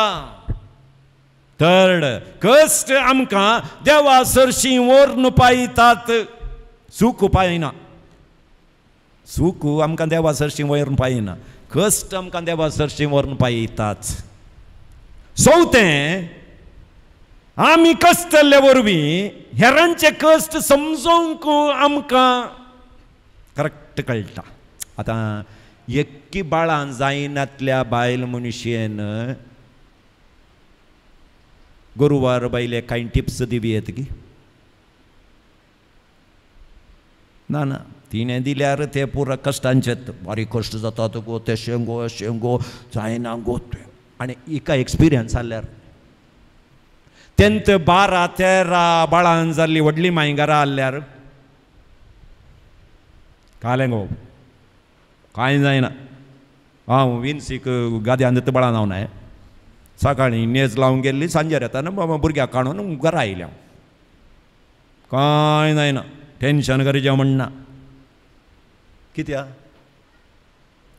थर्ड, कश्ट आमकां देवा सरशीं व्हरून पायतात, सूख पायना. सूख आमकां देवा सरशीं व्हरून पायना, कश्ट आमकां देवा सरशीं व्हरून पायतात. चवथें, आमी कश्टल्ले वरवीं हेरांचे कश्ट समजूंक आमकां करेक्ट कळटा. आतां एक्की बाळान जायनातल्या बायल मनशेन गुरुवार बायले कांय टिप्स दिवयेत की ना? ना, तिणें दिल्यार ते पुरा कश्टांचेत, बारीक कश्ट जातात गो, तेशें गो, अशें गो, जायना गो. आनी हिका एक्सपिरियन्स जाल्यार तेंत 12 13 बाळान जाल्ली व्हडली माय घरा आसल्यार कालें गो कांय जायना. हांव विन्सीक गाद्यान बाळान हांव नाय, सकाळीं नेज लावंक गेल्ली, सांजेर येताना भुरग्याक काडून घरा आयलें हांव. कांय जायना, टेंशन करचें म्हणना. कित्याक?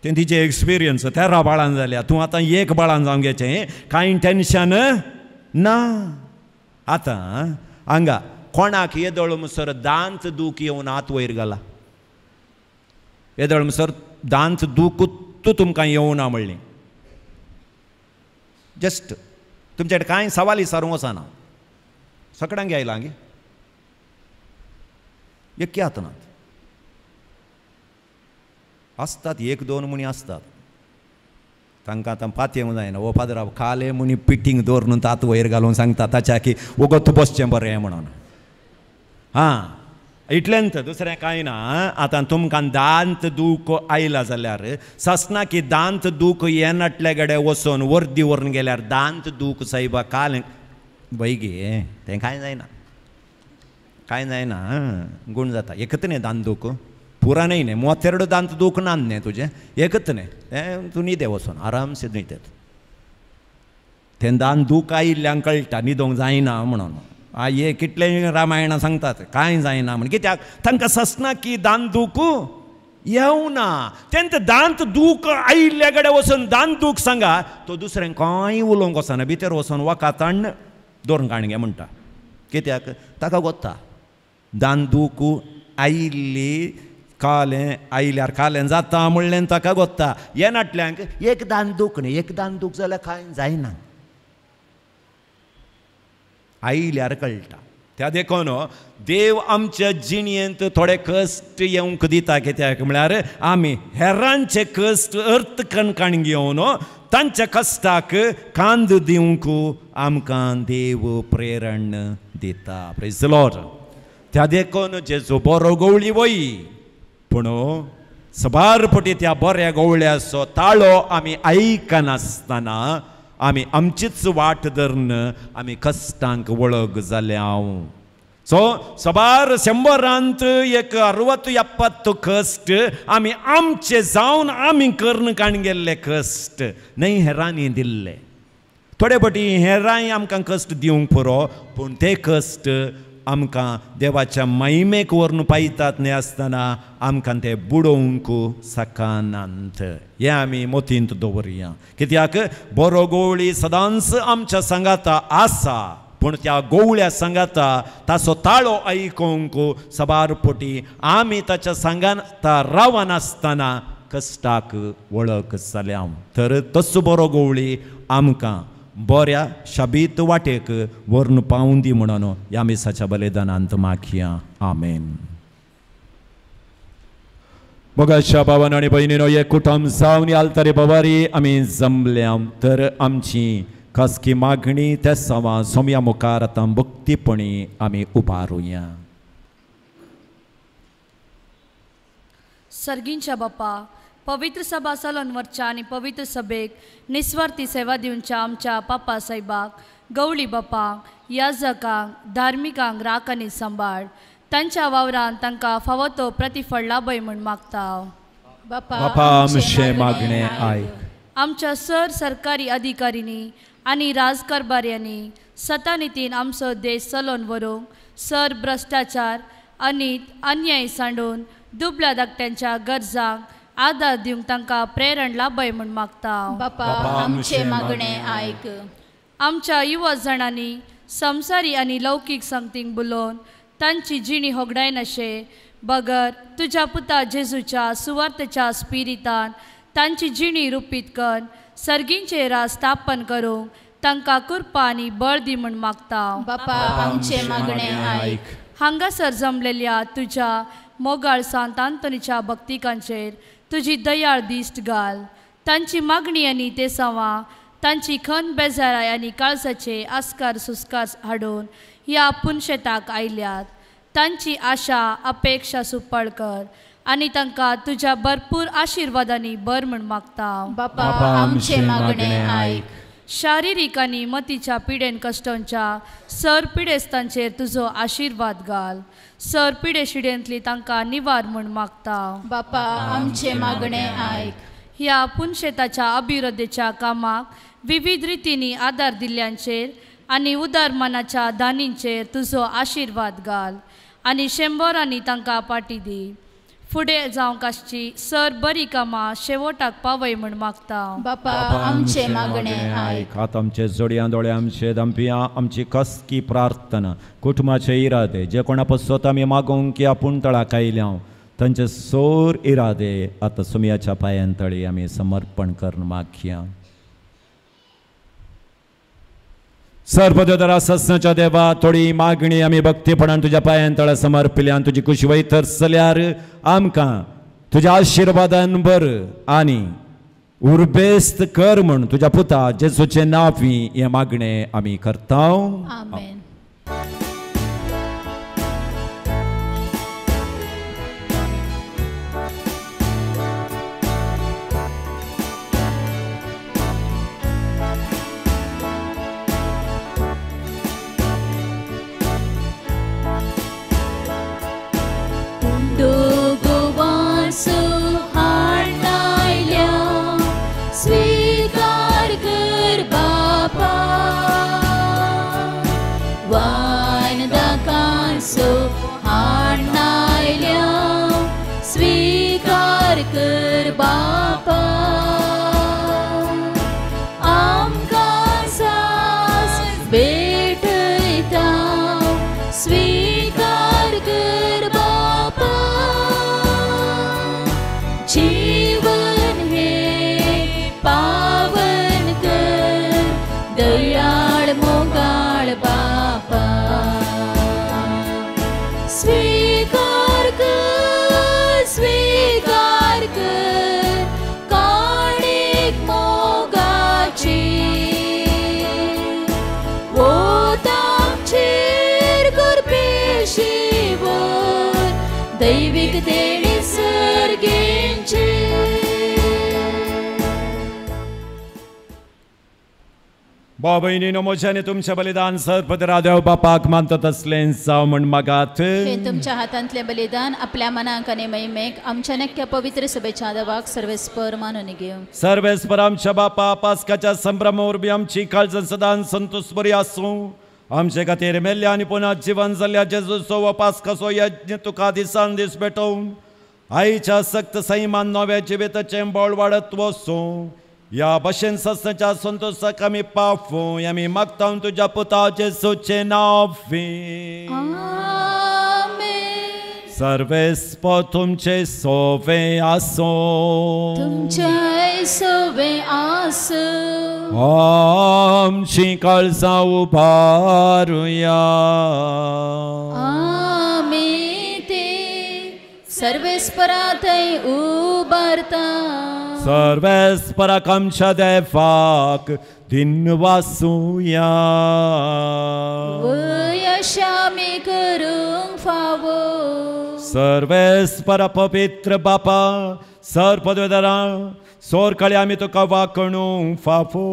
तें तिचें एक्सपिरियन्स 13 बाळान जाल्या, तूं आतां एक बाळान जावंक घेचें, कांय टेंशन ना. आतां हांगा कोणाक येदोळ म्हणसर दांत दूख येवन हात वयर घाला, येदोळ म्हणसर दांत दूख तुमकां येवना म्हणलें, जस्ट तुमच्या कडेन कांय सवाल विचारूंक वचना, सगळ्यांक आयलां गे एक्की आतां आसतात 1-2 म्हणी आसतात, तांकां आतां पातयेवंक जायना. ओ पाद्राव काले म्हणी पिटींग दवरून तात वयर घालून सांगता ताच्या की वगत बसचें बरें म्हणून. हां, इतलेंच, दुसरें कांय ना. आतां तुमकां दांत दूख आयला जाल्यार सासना की दांत दूख येनाटल्या कडेन वचून वर्दी व्हरून गेल्यार दांत दूख सायबा काल बय गे, तें कांय जायना, कांय जायना, गूण जाता. एकच न्ही दांत दूख पुरा न्हय न्ही, मोतेरडो दांत दूख ना न्ही तुजें, एकच न्ही, तें तूं न्हिदे वचून आरामसे न्हिदेत. तें दांत दूख आयिल्ल्यांक कळटा न्हिदोंक जायना म्हणून. हे कितले रामायणां सांगतात कांय जायना म्हण, कित्याक तांकां ससना की दांत दूख येवना. तेंत दांत दूख आयिल्ल्या कडेन वचून दांत दूख सांगा, तो दुसऱ्यांक कांय उलोवंक वचना, भितर वचून वखदान दवरून काणगे म्हणटा. कित्याक ताका गोत्ता दांत दूख आयिल्ली कालें आयल्यार कालें जाता म्हणलें ताका गोत्ता. येनाटल्यांक एक दांत दूख न्ही, एक दांत दूख जाल्यार कांय जायना, आयल्यार कळटा. त्या देखून देव आमच्या जिणेंत थोडे कश्ट येवंक दिता, कित्याक म्हळ्यार आमी हेरांचे कश्ट अर्थ कणकण घेवन तांच्या कश्टाक कांद दिवंक आमकां देव प्रेरण दिता. Praise the lord. त्या देखून जेजू बरो गवळी वय, पूण सबार पटी त्या बऱ्या गवळ्याचो ताळो आमी आयकनासतना आमी आमचीच वाट धरून आमी कश्टांक वळग जाल्या. सो सबार 100 एक 60-70 कश्ट आमी आमचे जावन आमी करून काण गेल्ले कश्ट न्हय हेरांनी दिल्ले. थोडे फावटी हेरांय आमकां कश्ट दिवंक पुरो, पूण ते कश्ट आमकां देवाच्या महिमेक व्हरून पायतात न्हय आसतना आमकां ते बुडोवंक सकानात. हें आमी मोतींत दवरुया, कित्याक बरो गोवळी सदांच आमच्या सांगाता आसा, पूण त्या गोवळ्या सांगाता ताचो ताळो आयकूंक सबार पोटी आमी ताच्या सांगाता रावनासतना कश्टाक वळख जाल्या. तर तसो बरो गोवळी आमकां बऱ्या शाबीत वाटेक व्हरून पावूं दी म्हणून ह्या मिसाच्या बलिदानांत मागया. आमेन. मोगाच्या भावान आनी भयणीनो, एक कुटुंब जावन आल्तारी बवारी आमी जमल्या, तर आमची खासगी मागणी त्या सवा सोम्या मुखार आतां भक्तीपणी आमी उबारुया. सर्गींच्या बापा, पवित्र सभा चलोवन व्हरच्या आनी पवित्र सभेक निस्वार्थी सेवा दिवच्या आमच्या पापा साहेबाक, गवळी बापांक, याजकांक, धार्मिकांक राख आनी सांबाळ. तांच्या वावरान तांकां फावो तो प्रतिफळ लाभय म्हूण मागता. बापा आमचें मागणें आयक. आमच्या सर सरकारी अधिकाऱ्यांनी आनी राजकारभाऱ्यांनी सतानितीन आमचो देश चलोवन व्हरूंक सर भ्रश्टाचार आनी अन्याय सांडून दुबल्या धाकट्यांच्या गरजांक आदार दिवंक तांकां प्रेरण लाभय म्हूण मागता. बापा आमचें मागणें आयक. आमच्या युवा जाणांनी संवसारी आनी लौकीक संगतींक बुलोवन तांची जिणी होगडायनाशे बगर तुज्या पुता जेजूच्या सुवार्थेच्या स्पिरितान तांची जिणी रुपीत कर सर्गींचे राज स्थापन करूंक तांकां कृपा आनी बळ दी म्हूण मागता. बापा आमचें मागणें आयक. हांगासर जमलेल्या तुज्या मोगाळ सांत आंतोनीच्या भक्तिकांचेर तुजी दयाळ दिश्ट घाल. तांची मागणी आनी तेसांवां, तांची खन बेजाराय आनी काळजाचे आस्कार सुस्कार हाडून ह्या पुनशेताक आयल्यात. तांची आशा अपेक्षा सुपळ कर आनी तांकां तुज्या भरपूर आशिर्वादांनी बर म्हूण मागता. बापा आमचें मागणें आयक. शारिरीक आनी मतीच्या पिडेन कश्टांच्या सर पिडेस्तांचेर तुजो आशिर्वाद घाल. सर पिडे शिडेंतली तांकां निवार म्हूण मागता. बापा आमचें मागणें आयक. ह्या पुनशेताच्या अभिवृद्धीच्या कामाक विविध रितींनी आदार दिल्ल्यांचेर आनी उदार मनाच्या दानींचेर तुजो आशिर्वाद घाल आनी शंबरांनी तांकां पाटी दी. फुडें जावंक आसची सर बरी कामां शेवटाक पावय म्हूण मागता. बापा आमचें मागणें आयक. आतां आमचे जोडयां दोळे आमचे दंपियां आमची कसकी प्रार्थना कुटुंबाचे इरादे जे कोणा पसत आमी मागोवंक की आपूण तळाक आयल्या तांचे सोर इरादे आतां सुमयाच्या पांयां तळी आमी समर्पण करून मागया. सर्वदरा ससनाच्या देवा, थोडी मागणी आमी भक्तीपणान तुज्या पांयां तळा समर्पिल्यान तुजी कुशी वयतर जाल्यार आमकां तुज्या आशिर्वादान बर आनी उर्बेस्त कर म्हूण तुज्या पुता जेजूचें नांव हें मागणें आमी करता. आमेन. दैविक देणी सर्गेंचे. भाव भयणीनो म्हजें आनी तुमचें बलिदान सर्वपदरा देव बापाक मानता तसलें जावं म्हण मागात. हे तुमच्या हातांतलें बलिदान आपल्या मनाक आनी महिमेक आमच्या नक्क्या पवित्र सभेच्या देवाक सर्वेस्पर मानून घेवं. सर्वेस्पर आमच्या बापा पास्काच्या संभ्रमा वरवीं आमची काळजां सदां संतोष बरी आसूं. आमचे खातीर मेल्ल्या आनी पुनः जिवन जाल्ल्या जेजूचो हो पास्काचो यज्ञ तुका दिसान दीस भेटोवन आईच्या सक्त सैमान नव्या जिविताचें बळ वाडत वसूं. ह्या भशेन सस्नाच्या संतोषाक आमी पावूं आमी मागता तुज्या पुता जेजूचें नांव. सर्वेस्पर तुमचे सोवे आसूं. तुमचे सोवे आसूं. आमची काळजां उबारुया. आमी ते सर्वेस्परा थंय उबारता. सर्वेस्पराक आमच्या देवाक दिनवासुया. वयशामी करूंक फावो. सर्वेस्परा पवित्र बापा सर्पदरा सोरकळे आमी तुका वाकणूंक फावो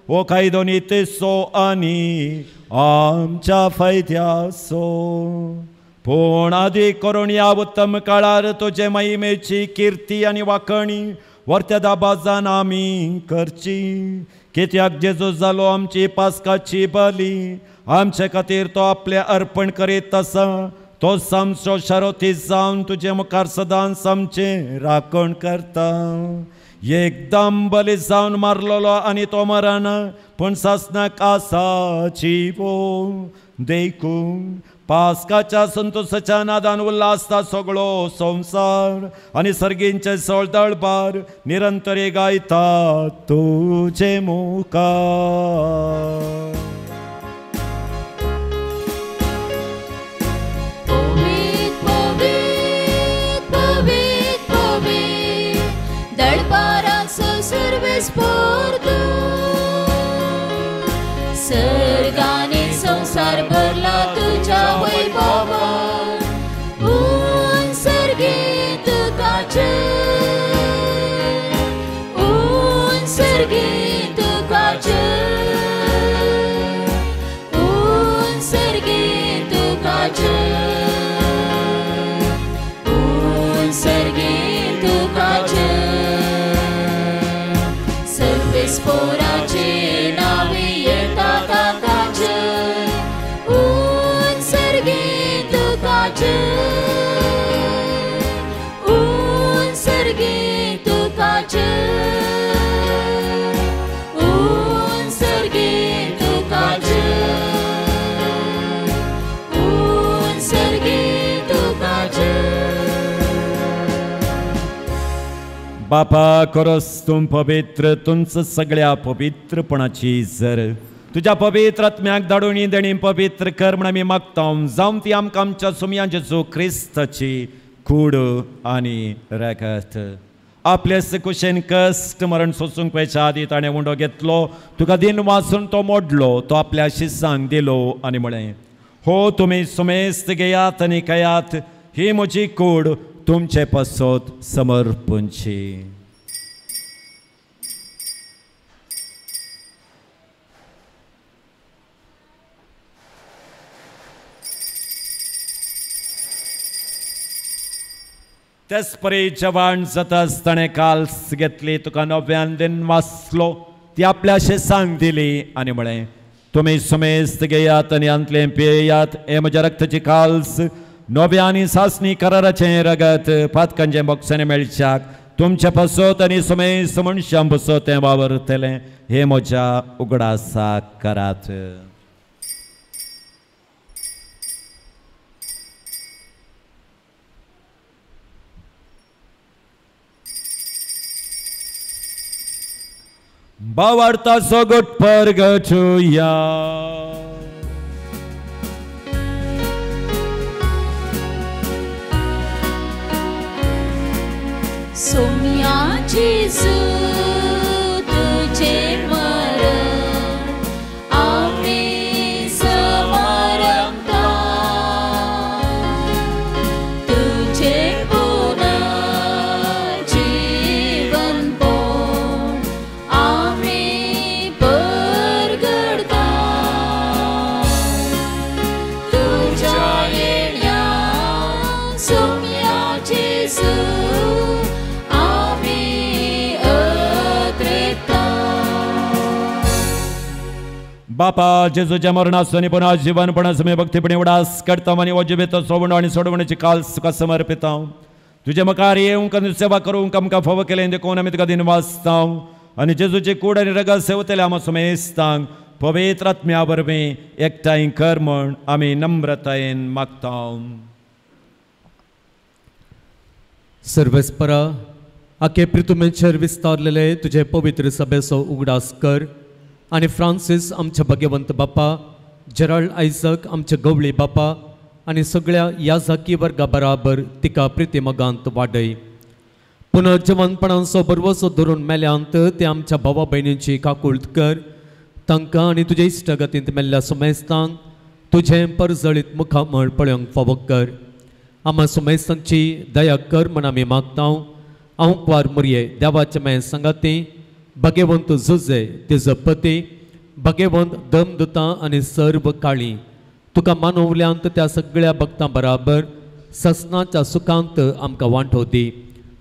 हो कायदो नितीचो आनी आमच्या फायद्याचो. पूण आदी करून ह्या उत्तम काळार तुजे महिमेची किर्ती आनी वाकणी वर्त्या दाबाजान आमी करची. कित्याक जेजू जालो आमची पास्काची बली आमचे खातीर तो आपलें अर्पण करीत आसा. तो सामचो शारोती जावन तुजे मुखार सदांच आमचें राखण करता. एकदम बली जावन मारलेलो आनी तो मरना पूण सासणाक आसा जिवो. देखून पास्काच्या संतोषाच्या नादान उल्हासता सगळो संवसार आनी सर्गींचे सोळदळबार निरंतर गायता तुजे मुखार. पवित्र पवित्र पवित्र पवित्र दळबाराचो सर्वेस्पर तूं. सर्गांनी संवसार भरला तुज्या वैभवान. उन सर्गी तुका जय. उन सर्गी तुका जय. उन सर्गी तुका जय. उन सर्गी तुका जय. सर्वेस्पराचे नावे येता ताका जय. उन सर्गी तुका जय. उन सर्गी तुका जय. उन सर्गी तुका जय. उन सर्गी तुका जय. बापा करस तूं पवित्र तुमच सगळ्या पवित्रपणाची जर तुज्या पवित्र आत्म्याक धाडून ही देणी पवित्र कर म्हण आमी मागता. जावं ती आमकां आमच्या सुमया जेजू क्रिस्ताची कूड आनी रगत. आपले कुशेन कश्ट मरण सोसूंक पळयच्या आदी ताणें उंडो घेतलो तुका दिन वाचून तो मोडलो तो आपल्या शिसांक दिलो आनी म्हळें हो तुमी सुमेस्त घेयात आनी खायात ही म्हजी कूड तुमचे पासत समर्पणची. तेच परी जवान जाताच ताणें काल्स घेतली तुका नव्यान दिन वाचलो ती आपल्या शेसांक दिली आनी म्हळें तुमी सुमेस्त घेयात आनी आंतलें पियेयात हें म्हज्या रक्ताची काल्स नव्या आनी सासणी कराराचें रगत पातकांचें बोगसणें मेळच्याक तुमचे पासत आनी सुमेस्त मनशां पासत तें वावरतलें हें म्हज्या उगडासाक करात. भावार्थाचो गोट परगटुया. सोम्या जेजू तुझे मरण आमी समारंभता. तुझे पुनः जीवन पोन आमी परगडता. बापा जेजूच्या मरणाचो आनी पुनः जिवनपणाचो आमी भक्तीपणी उडास करता आनी हो जिबेचो सोडवण आनी सोडवणेची काल तुका समर्पिता. तुजे मुखार येवंक आनी सेवा करूंक आमकां फावो केलें देखून आमी तुका दिनवासता आनी जेजूची कूड आनी रगत सेवतले आमच्या सुमेस्तांक पवित्र आत्म्या वरवीं एकठांय कर म्हूण आमी नम्रतायेन मागता. सर्वेस्परा आखे प्रितुमेचेर विस्तारलेले तुजे पवित्र सभेचो उगडास कर आनी फ्रांसीस आमचे भाग्यवंत बापा, जेराल्ड आयजक आमचे गवळी बापा आनी सगळ्या याजाकी वर्गा बराबर तिका प्रितिमगांत वाडय. पुनर्जिवनपणाचो बरवसो धरून मेल्यांत ते आमच्या भावा भयणींची काकूळत कर. तांकां आनी तुजे इश्टगतींत मेल्ल्या सुमेस्तांक तुजें परजळीत मुखामळ पळोवंक फावो कर. आमा सुमेस्तांची दया कर म्हण आमी मागता. आंकवार मुरये देवाचे मे सांगाती भाग्यवंत जुजे तिजो पती भाग्यवंत दमदुतां आनी सर्व काळी तुका मानवल्यांत त्या सगळ्या भक्तां बराबर ससनाच्या सुखांत आमकां वांटो दी.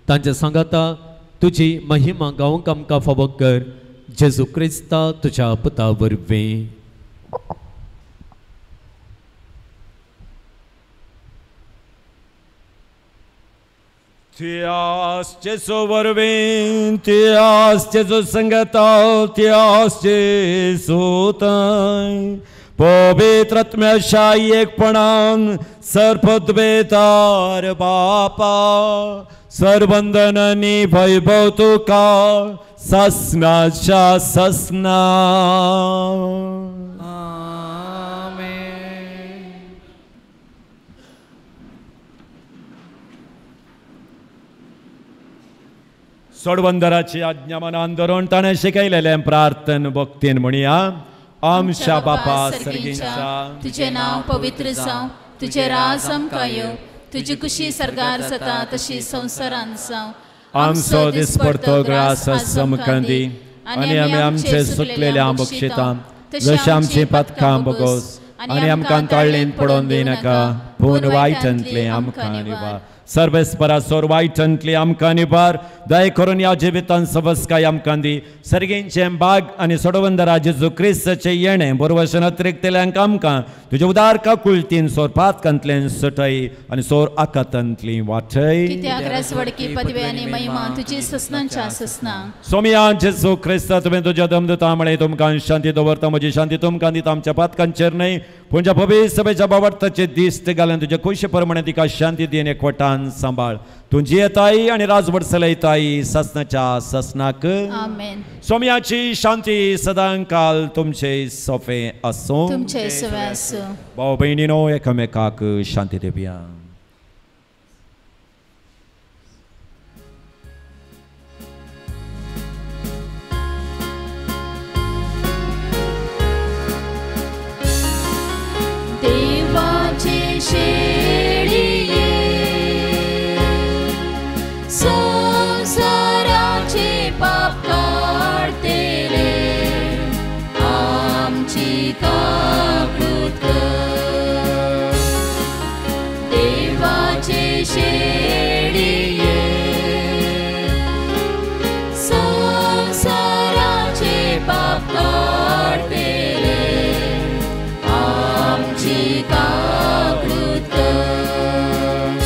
तांचे सांगाता तुजी महिमा गावंक आमकां फावो कर. जेजू क्रिस्ता तुज्या पुता वरवीं. Tias Jesu वरवीं, Tias Jesu संगता, Tias Jesu ताय पवित्र आत्म्याच्या एकपणान सर्पद्वेतार बापा सर्वंदन आनी वैभव तुका ससनाच्या ससना. सोडवंदराची आज्ञा मनान धरून ताणें शिकयलेलें प्रार्थन भक्तीन म्हणया. आमच्या बापा सर्गींच्या, तुजें नांव पवित्र जावं, तुजें राज आमकां येवं, तुजी कुशी सर्गार जाता तशी संवसारांत जावं. आमचो दिसपडतो ग्रास आमकां दी आनी आमी आमचे सुकलेल्या बक्षिता जशें आमचीं पातकां बगोस आनी आमकां ताळ्ळेंत पडोवन दिनाका पूण वायटांतलें आमकां निवार. सर्वेस्परा सोर वायटांतली आमकां निवार. दया करून ह्या जिवितान सवस्काय आमकां दी. सर्गींचें बाग आनी सोडवंदरा जेजू क्रिस्ताचें येणें बरवशन अतिरिक्तल्यांक आमकां तुजे उदार काकुळतीन सोर पातकांतल्यान सुटय आनी सोर आकातांतली वाटय. कित्याक राजवडकी पदवी आनी महिमा तुजी ससनांच्या ससना. सोमया जेजू क्रिस्ता तुवें तुज्या दमदुता म्हळें तुमकां शांती दवरता, म्हजी शांती तुमकां दिता. आमच्या पातकांचेर न्हय पूण ज्या पवित्र सभेच्या बाबडताचे दिश्ट घालून तुज्या खुशी प्रमाणे तिका शांती दीन एकवटान सांबाळ. तुजी येताय आनी राजवट चलयताय ससनाच्या ससनाक. आमेन. सोम्याची शांती सदांकाल तुमचे सोफे आसूं. तुमचे सोफे आसूं. भाव भयणीनो एकामेकाक शांती दिवया. देवाचे शेळये संसाराचे पाप काडतेले आमची काकूत कर. देवाचे शेळये संसाराचे पाप काडतेले आमची काकूत कर.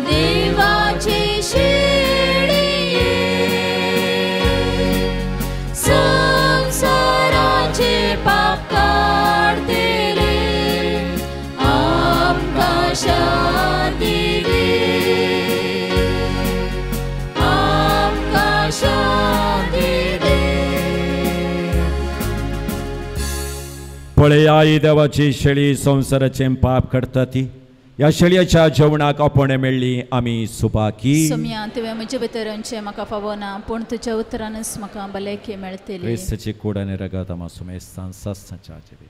देवाचे शेळये संसाराचे पाप काडतेले आमकां शांती दी, आमकां शांती दी. पळया देवाची शेळी संवसाराचें पाप करता ती ह्या शेळयेच्या जेवणाक आपोवणें मेळ्ळी आमी सुबाकी. सोम्या तुवें म्हजे भितर येवचें म्हाका फावो ना पूण तुज्या उतरानच म्हाका भलायकी मेळटली. क्रिस्ताची कूड आनी रगत आमकां सुमेस्तान ससनाच्या जिविता.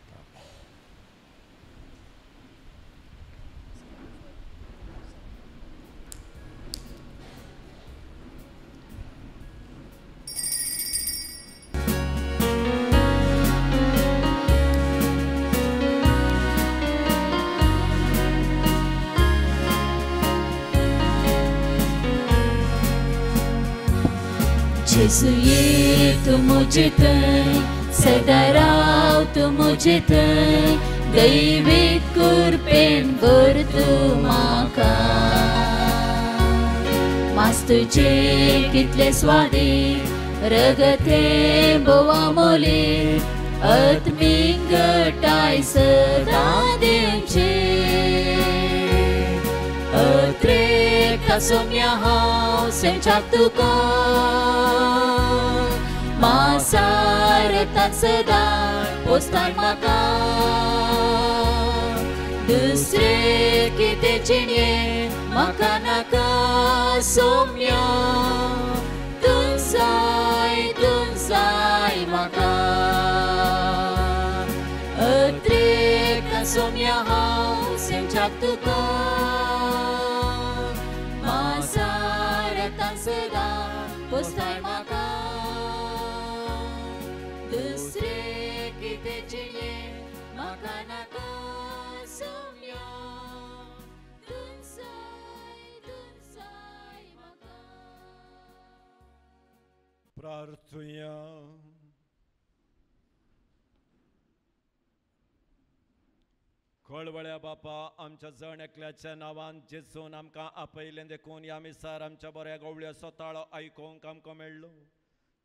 जेजू ये तूं म्हजे थंय सदां राव तूं म्हजे थंय दैवीक कृपेन भर तूं म्हाका मास तुजें कितलें स्वादीक रगते बोवा मोली आत्मीक घटाय सदां दिवची अत्रेक सोम्या हांव सेंच्याक तुका मासारतान सदां पोसताय म्हाका दुसरें कितें जिणें म्हाका नाका सोम्या तूं जाय म्हाका अत्रेक सोम्या हांव सेंच्याक तुका मासारतान सदां पोसताय म्हाका दुसरें कितें जिणें म्हाका नाका सोम्या तूं जाय म्हाका. प्रार्थुया. कळवळ्या बापा आमच्या जण एकल्याच्या नांवान जेजून आमकां आपयलें देखून ह्या मिसार आमच्या बऱ्या गवळ्याचो ताळो आयकूंक आमकां मेळ्ळो.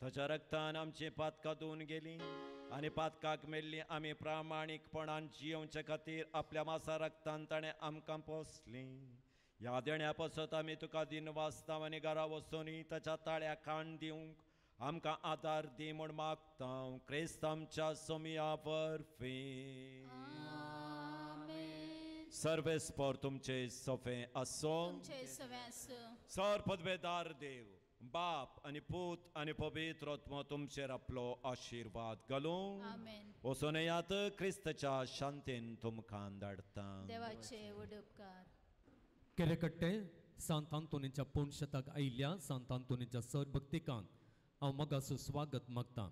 ताच्या रक्तान आमची पातकां धुवन गेलीं आनी पातकाक मेल्लीं आमी प्रामाणीकपणान जियोवचे खातीर आपल्या मासा रक्तान ताणें आमकां पोसलीं. ह्या देण्या पासत आमी तुका दिनवासता आनी घरा वचूनय ताच्या ताळ्या खाण दिवंक आमकां आदार दी म्हूण मागता क्रिस्त आमच्या सोमया वरवीं. सर्वेस्पर तुमचे सोफे आसो. सर पदवेदार देव बाप आनी पूत आनी पवित्र आत्मो तुमचेर आपलो आशिर्वाद घालूं. वचून येयात क्रिस्तच्या शांतीन तुमकां धाडटा. देवाचे व्हड उपकार. केरेकट्टे सांत आंतोनीच्या पोणशताक आयिल्ल्या सांत आंतोनीच्या सर भक्तिकांक हांव मोगाचो स्वागत मागता.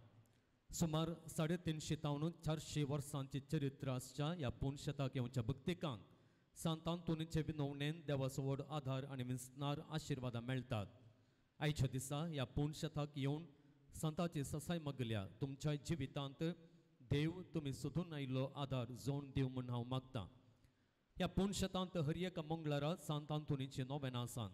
सुमार 350 तावन 400 वर्सांचे चरित्र आसच्या ह्या पोणशताक येवच्या भक्तिकांक सांत आंतोनीचे विनवणेन देवाचो व्हड आधार आनी विस्नार आशिर्वादां मेळटात. आयच्या दिसा ह्या पोणशताक येवन संताची ससाय मागल्या तुमच्या जिवितांत देव तुमी सोदून आयिल्लो आधार जोड दिवं म्हूण हांव मागतां. ह्या पोणशतांत हर एका मंगळारा सांत आंतोनीची नोवेनां आसात.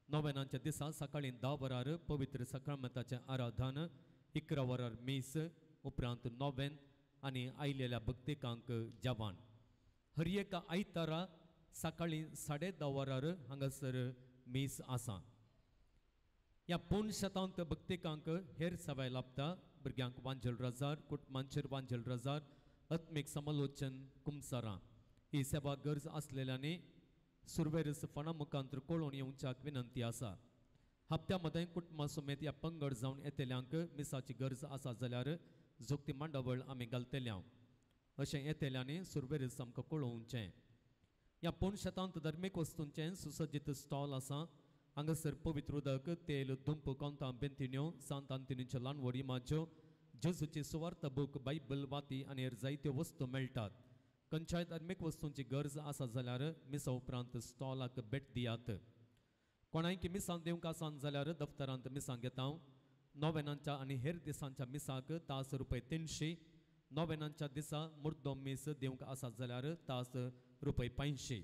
नोवेनांच्या दिसा सकाळीं 10 वरार पवित्र सक्रमेंताचें आराधन, 11 वरार मीस, उपरांत नोवेन आनी आयिल्ल्या भक्तिकांक जेवण. हर एका आयतारा सकाळीं 10:30 वरार हांगासर मीस आसा. ह्या पोणशतांत भक्तिकांक हेर सेवाय लाभता. भुरग्यांक वांजेल रजार, कुटुंबांचेर वांजेल रजार, आत्मीक समालोचन, कुमसारां ही सेवा गरज आसलेल्यांनी सुरवेरस फणा मुखांत कळोवन येवच्याक विनंती आसा. हप्त्या मदें कुटुंबा समेत ह्या पंगड जावन येतल्यांक मिसाची गरज आसा जाल्यार जोगती मांडावळ आमी घालतल्या अशें येतल्यांनी सुरवेरस आमकां कळोवचें. ह्या पोणशतांत धर्मीक वस्तूंचें सुसज्जीत स्टॉल आसा. हांगासर पवित्र उदक, तेल, धुंप, कोंतां, बेंतिण्यो, सांत आंतोनीच्यो ल्हान व्हड इमाज्यो, जेजूची सुवार्थ बूक, बायबल, वाती आनी हेर जायत्यो वस्तू मेळटात. खंयच्याय धार्मीक वस्तूंची गरज आसा जाल्यार मिसा उपरांत स्टॉलाक भेट दियात. कोणायकी मिसां दिवंक आसान जाल्यार दफ्तरांत मिसां घेता. नोवेनांच्या आनी हेर दिसांच्या मिसाक तास ₹300, नोवेनांच्या दिसा मुर्दो मीस दिवंक आसा जाल्यार तास ₹500.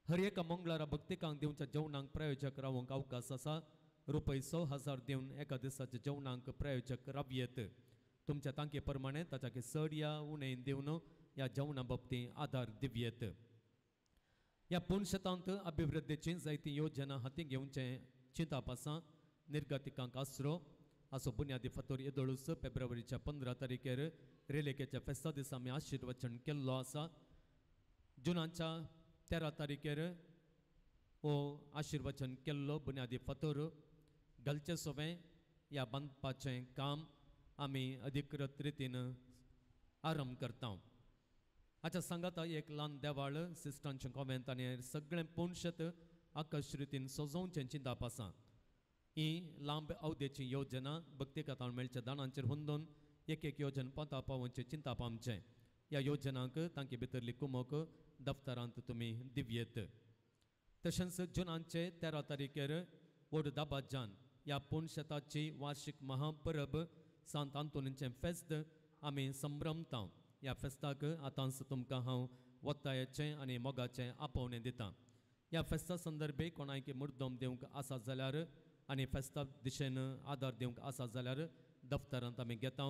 हर एका मंगळारा भक्तिकांक दिवच्या जेवणांक प्रायोजक रावंक अवकाश आसा. ₹6,000 दिवन एका दिसाच्या जेवणांक प्रायोजक रावयेत. तुमच्या तांके प्रमाणे ताच्या चड या उणें दिवन ह्या जेवणा बाबतींत आदार दिवयेत. ह्या पोणशतांत अभिवृद्धीची जायती योजना हाती घेवचें चिंताप आसा. निर्गतिकांक आसरो असो बुन्यादी फातोर येदोळूच फेब्रुवारीच्या 15 तारखेर रेलेकेच्या फेस्ता दिसा आमी आशिर्वचन केल्लो आसा. जुनाच्या 13 तारखेर हो आशिर्वचन केल्लो बुन्यादी फातोर घालचे सोवें ह्या बांदपाचें काम आमी अधिकृत रितीन आरंभ करता. हाच्या सांगाता एक ल्हान देवाळ सिस्टांचें कॉमेंत आनी सगळें पोणशत आकर्श रितीन सजोवचें चिंताप आसा. ही लांब अवधेची योजना भक्तिकतान मेळच्या दाणांचेर हुंदून एक एक योजन पोंता पावोवचें चिंताप आमचें. ह्या योजनांक तांचे भितरली कुमक दफ्तरांत तुमी दिवयेत. तशेंच जुनाचे 13 तारखेर व्हड दाबाजान ह्या पोणशताची वार्षिक महापरब सांत आंतोनीचें फेस्त आमी संभ्रमता. ह्या फेस्ताक आतांच तुमकां हांव वत्तायाचें आनी मोगाचें आपोवणें दितां. ह्या फेस्ता संदर्भे कोणायकी मुर्दम दिवंक आसा जाल्यार आनी फेस्ता दिशेन आदार दिवंक आसा जाल्यार दफ्तरांत आमी घेता.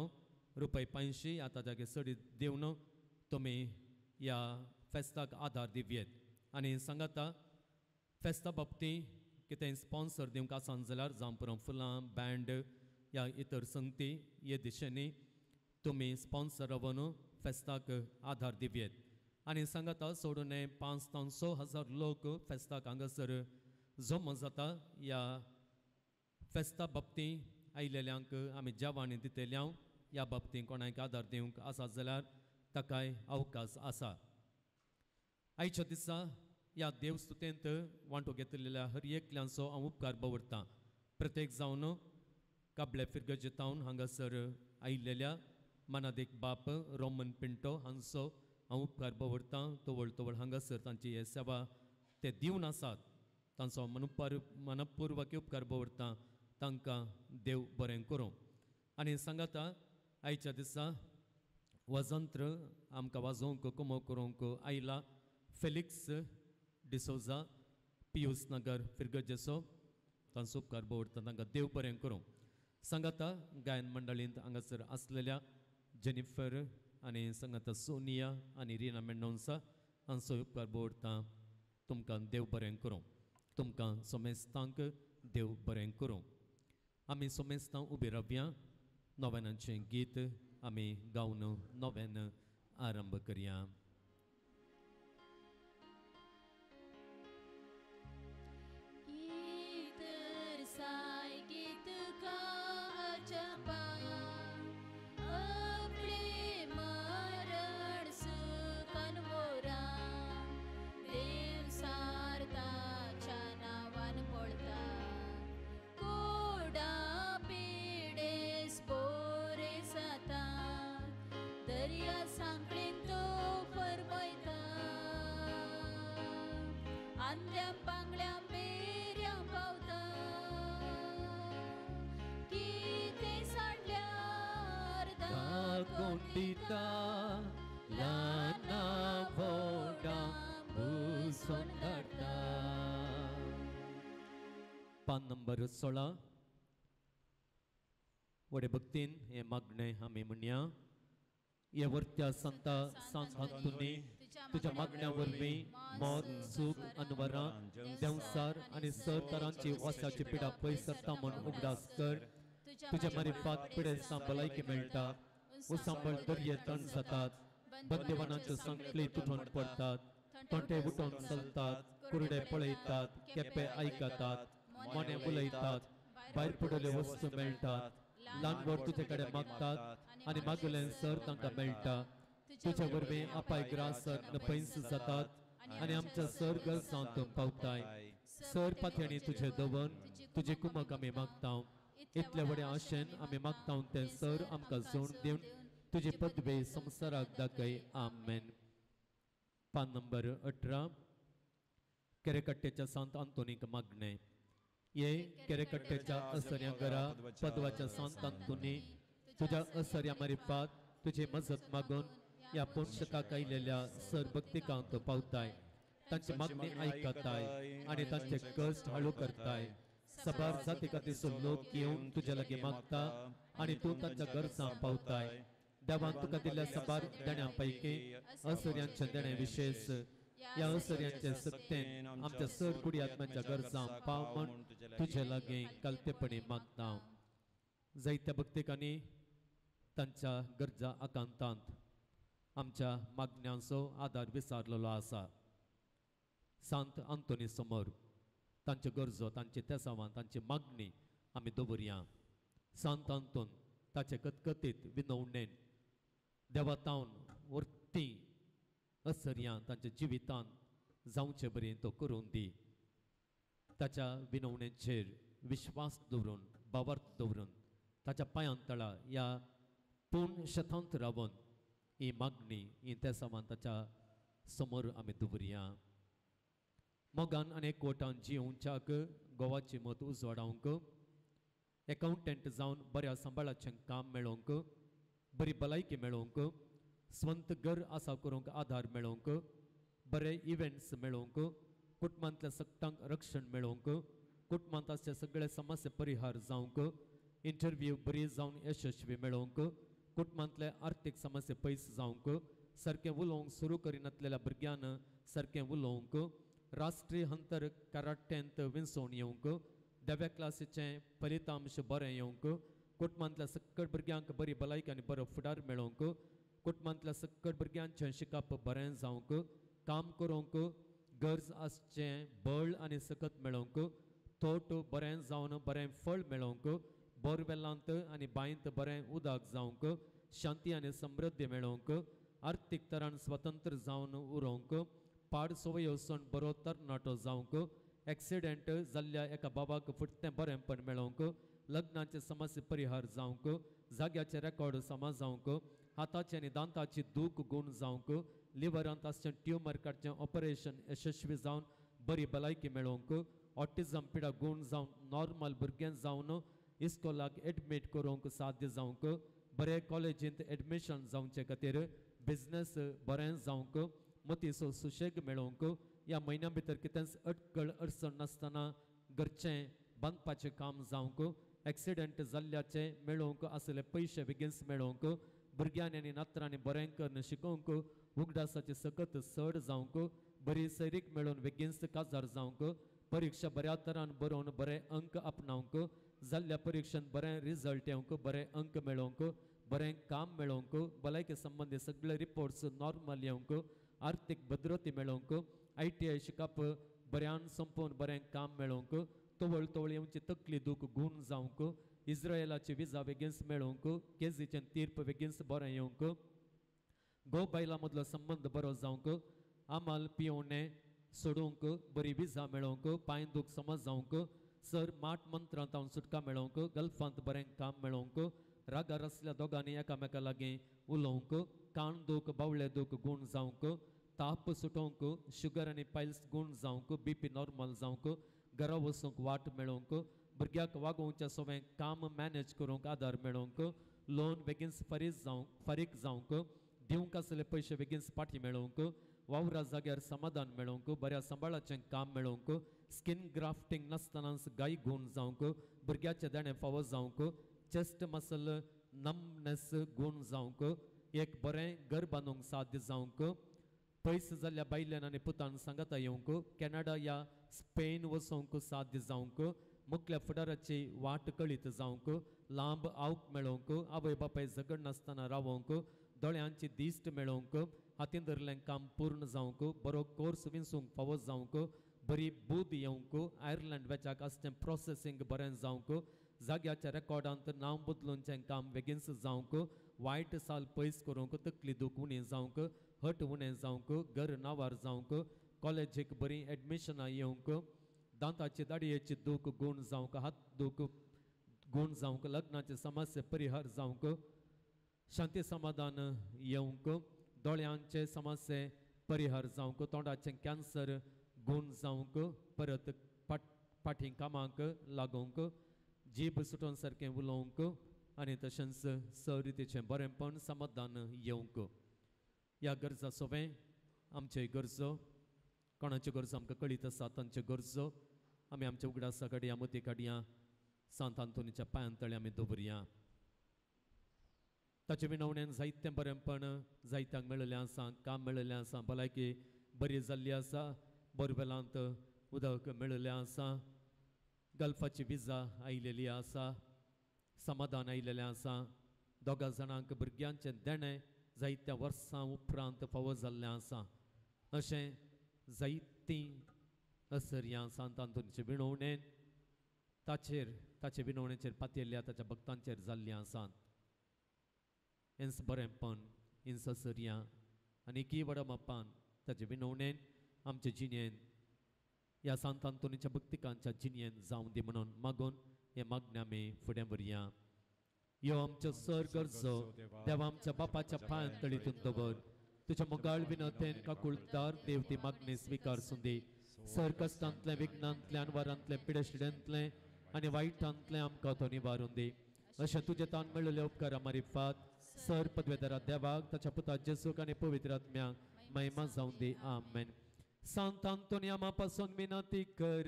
रुपय 500 आतां जागे चडीत दिवन तुमी ह्या फेस्ताक आदार दिवयेत. आनी सांगाता फेस्ता बाबती कितें स्पॉन्सर दिवंक आसा जाल्यार जावं पुरो फुलां बँड या इतर संगती हे दिशेनी तुमी स्पॉन्सर रावन फेस्ताक आदार दिवयेत. आनी सांगाता सोडून 5 ते 6 हजार लोक फेस्ताक हांगासर जमा जाता. ह्या फेस्ता बाबती आयिल्ल्यांक आमी जेवण दितले. ह्या बाबतींत कोणाक आदार दिवंक आसा जाल्यार ताकाय अवकाश आसा. आयच्या दिसा ह्या देवस्तुतेंत वांटो घेतलेल्या हर एकल्यांचो हांव उपकार दवरतां. प्रत्येक जावन काबले फिरगजेतावन हांगासर आयिल्ल्या मनादीक बाप रोमन पिंटो हांचो हांव उपकार दवरतां. तवळ तवळ हांगासर तांची हे सेवा ते दिवन आसात. तांचो मनपूर्वक उपकार दवरतां. तांकां देव बरें करूं. आनी सांगाता आयच्या दिसा वजंत्र आमकां वाजोवंक कुमो करूंक आयला फेलिक्स डिसोजा पियूस नगर फिरगजेचो. तांचो उपकार दवरता. तांकां देव बरें करूं. सांगाता गायन मंडळींत हांगासर आसलेल्या जेनिफर आनी सांगाता सोनिया आनी रिना मेंडोन्सा हांचो उपकार दवरता. तुमकां देव बरें करूं. तुमकां सोमेस्तांक देव बरें करूं. आमी सोमेस्तां उबी रावया. नव्यानाचें गीत आमी गावन नव्यान आरंभ करया. कोंडिता लाना भोडा भूसोन धाडटा. पान नंबर 16. वडे भक्तीन हें मागणें आमी म्हणया. हे वर्त्या संता सांत अंतुनी तुज्या मागण्या वरवीं मोत सूख अनवरां देंवसार आनी सर तरांची वासाची पिडा पयस सरता म्हूण उगडास कर. तुज्या मारिफात पिडेस्तां भलायकी मेळटा. उसांबळ दर्ये तण जातात. बंदेवानाच्यो सांखळी तुटून पडटात. तोंटे उठोवन चलतात. कुरडे पळयतात. केपे आयकतात. मोने उलयतात. भायर पडलेल्यो वस्तू मेळटात. ल्हान व्हड तुजे कडेन मागतात आनी मागलें सर तांकां मेळटा. तुजे वरवीं अपाय ग्रास नपैस जातात आनी आमच्या सर गरजांत पावताय. सर पाथेणी तुजें दवर तुजी कुमक आमी मागता. इतले व्हडे आशेन आमी मागता तें सर आमकां जोड दिवन तुजी पदवी संवसाराक दाखय. आमेन. पान नंबर 18. केरेकट्टेच्या सांत आंतोनीक मागणें. ये केरेकट्टेच्या असऱ्या घरा पदवाच्या सांत आंतोनी तुज्या असऱ्या मारिफात तुजी मजत मागून ह्या पोणशकाक आयिल्ल्या सर भक्तिकांत पावताय. तांची मागणी आयकताय आनी तांचे कश्ट हाळू करताय. सबार जाती खातीरचो लोक येवन तुज्या लागीं मागता आनी तूं तांच्या गरजां पावताय. देवान तुका दिल्ल्या सबार देण्यां पैकी असऱ्यांच्या देणे विशेष ह्या असऱ्यांचे सत्तेन आमच्या सर कुडी आत्म्याच्या गरजां पाव म्हूण तुजे लागीं कालतेपणी मागता. जायत्या भक्तिकांनी तांच्या गरजा आकांतांत आमच्या मागण्यांचो आदार विसारलेलो आसा. सांत आंतोनी समोर तांच्यो गरजो तांची तेसावां तांची मागणी आमी दवरया. सांत आंतोन ताचे कतकतीत विनवणेन देवातावन वर्ती असरयां तांच्या जिवितांत जावचे बरी तो करून दी. ताच्या विनवणेचेर विश्वास दवरून भावार्थ दवरून ताच्या पांयां तळा ह्या पूर्ण शेतांत रावन ही मागणी ही तेसावां ताच्या समोर आमी दवरया. मोगान आनी एकवटान जियोवच्याक गोवाची मत उजवाडावंक एकावंटंट जावन बऱ्या सांबाळाचें काम मेळोवंक बरी भलायकी मेळोवंक, स्वंत घर आसा करूंक आदार मेळोवंक, बरे इव्हेंट्स मेळोवंक, कुटुंबांतल्या सगटांक रक्षण मेळोवंक, कुटुंबांत आसचे सगळे समस्या परिहार जावंक, इंटरव्यू बरी जावन यशस्वी मेळोवंक, कुटुंबांतले आर्थीक समस्या पयस जावंक, सारकें उलोवंक सुरू करिनातलेल्या भुरग्यान सारकें उलोवंक, राष्ट्रीय अंतर कराट्यांत विंचोवन येवंक, देव्या क्लासीचें फलितांश बरें येवंक, कुटुंबांतल्या सकट भुरग्यांक बरी भलायकी आनी बरो फुडार मेळोवंक, कुटुंबांतल्या सकट भुरग्यांचें शिकप बरें जावंक, काम करूंक गरज आसचें बळ आनी सकत मेळोवंक, तोट बरें जावन बरें फळ मेळोवंक, बोरवेलांत आनी बांयंत बरें उदक जावंक, शांती आनी समृद्धी मेळोवंक, आर्थीक तरान स्वतंत्र जावन उरोवंक, पाड संवय वचून बरो तरणाटो जावंक, एक्सिडेंट जाल्ल्या एका बाबाक फुटतें बरेंपण मेळोवंक, लग्नाचे समस्या परिहार जावंक, जाग्याचे रेकॉर्ड समा जावंक, हाताचे आनी दांताची दूख गूण जावंक, लिवरांत आसचें ट्युमर काडचें ऑपरेशन यशस्वी जावन बरी भलायकी मेळोवंक, ऑटिझम पिडा गूण जावन नॉर्मल भुरगें जावन इस्कोलाक एडमीट करूंक साध्य जावंक, बरे कॉलेजींत एडमिशन जावचे खातीर, बिजनेस बरें जावंक, मतीचो सुशेग मेळोवंक, ह्या म्हयन्या भितर कितेंच अटकळ अडचण नासतना घरचें बांदपाचें काम जावंक, एक्सिडंट जाल्ल्याचें मेळोवंक आसले पयशे बेगीनच मेळोवंक, भुरग्यांनी आनी नातरांनी बरें करून शिकोवंक, उगडासाची सकत चड जावंक, बरी सैरीक मेळोवन बेगीनच काजार जावंक, परिक्षा बऱ्या तरान बरोवन बरे अंक आपणावंक, जाल्ल्या परिक्षेंत बरें रिजल्ट येवंक, बरे अंक मेळोवंक, बरें काम मेळोवंक, भलायके संबंदी सगळे रिपोर्ट्स नॉर्मल येवंक, आर्थीक भद्रती मेळोवंक, ITI शिकप बऱ्यान संपोवन बरें काम मेळोवंक, तवळ तवळ येवची तकली दूख गूण जावंक, इस्रायलाची विजा बेगीनच मेळोवंक, केजीचें तीर्प बेगीनच बरें येवंक, घोव बायलां मदलो संबंद बरो जावंक, आमाल पियोवणें सोडूंक, बरी विजा मेळोवंक, पांय दूख समज जावंक, सर माट मंत्रांत हांव सुटका मेळोवंक, गल्फांत बरें काम मेळोवंक, रागार आसल्या दोगांनी एकामेका लागीं उलोवंक, कान दूख बावळे दूख गूण जावंक, ताप सुटोवंक, शुगर आनी पायल्स गूण जावंक, BP normal जावंक, घरा वचूंक वाट मेळोवंक, भुरग्याक वागोवच्या सवें काम मॅनेज करूंक आदार मेळोवंक, लोन बेगीनच फारीक जावंक, दिवंक आसले पयशे बेगीनच फाटीं मेळोवंक, वावरा जाग्यार समाधान मेळोवंक, बऱ्या सांबाळाचें काम मेळोवंक, स्किन ग्राफ्टींग नासतनाच गाय गूण जावंक, भुरग्याचें देणें फावो जावंक, चेस्ट मसल नमनेस गूण जावंक, एक बरें घर बांदूंक साध्य जावंक, पयस जाल्ल्या बायल्यान आनी पुतान सांगाता येवंक, कॅनडा या स्पेन वचोंक साध्य जावंक, मुखल्या फुडाराची वाट कळीत जावंक, लांब आवक मेळोवंक, आवय बापाय झगडनासतना रावोवंक, दोळ्यांची दिश्ट मेळोवंक, हातीन धरलें काम पूर्ण जावंक, बरो कोर्स विंचूंक फावो जावंक, बरी बूद येवंक, आयर्लंड वेच्याक आसचें प्रोसेसींग बरें जावंक, जाग्याच्या रेकॉर्डांत नांव बदलूनचें काम बेगीनच जावंक, वायट साल पयस करूंक, तकली दूख उणी जावंक, हट उणें जावंक, घर नांवार जावंक, कॉलेजीक बरीं एडमिशनां येवंक, दांताची दाडयेची दूख गूण जावंक, हात दूख गूण जावंक, लग्नाचे समस्या परिहार जावंक, शांती समाधान येवंक, दोळ्यांचे समस्ये परिहार जावंक, तोंडाचें कॅन्सर गूण जावंक, परत फाटीं कामाक लागोवंक, जीब सुटोवन सारकें उलोवंक आनी तशेंच सरितीचें बरेंपण समाधान येवंक. ह्या गरजा सोवें आमच्यो गरजो, कोणाच्यो गरजो आमकां कळीत आसा तांच्यो गरजो आमी आमच्या उगडासा काडया, मती काडया, सांत आंतोनीच्या पांयां तळे आमी दवरया. ताचे विनवणेन जायतें बरेंपण जायत्यांक मेळिल्लें आसा, काम मेळिल्लें आसा, भलायकी बरी जाल्ली आसा, बोरवेलांत उदक मेळिल्लें आसा, गल्फाची विजा आयिल्ली आसा, समाधान आयिल्लें आसा, दोगा जाणांक भुरग्यांचें देणें जायत्या वर्सां उपरांत फावो जाल्लें आसा. अशें जायतीं असरयां सांत आंतोनीचे विनवणेन ताचेर ताचे विनवणेचेर पातयल्ल्या ताच्या भक्तांचेर जाल्लीं आसात. हेंच बरेंपण, हेंच असरयां आनी की व्हडा मापान ताचे विनवणेन आमचे जिणेन ह्या सांत आंतोनीच्या भक्तिकांच्या जिणेन जावं दी म्हणून मागून हे मागणें आमी फुडें व्हरया. यो आमचो सर गरजो देवा आमच्या बापाच्या पांयां तळीतून दवर, तुज्या मोगाळ विनोतेन काकुळदार देव ती मागणी स्विकार सुंदी. सर कश्टांतलें, विघ्नांतलें, अनवारांतलें, पिडेशिड्यांतलें आनी वायटांतलें आमकां तो निवारून दी. अशें तुजें तान मेळिल्ले उपकारा मारिफात सर पदवेदारा देवाक ताच्या पुता जेजूक आनी पवित्र आत्म्याक महिमा जावं दी. आमेन. सांत आंतोनी आमा पासून विनंती कर.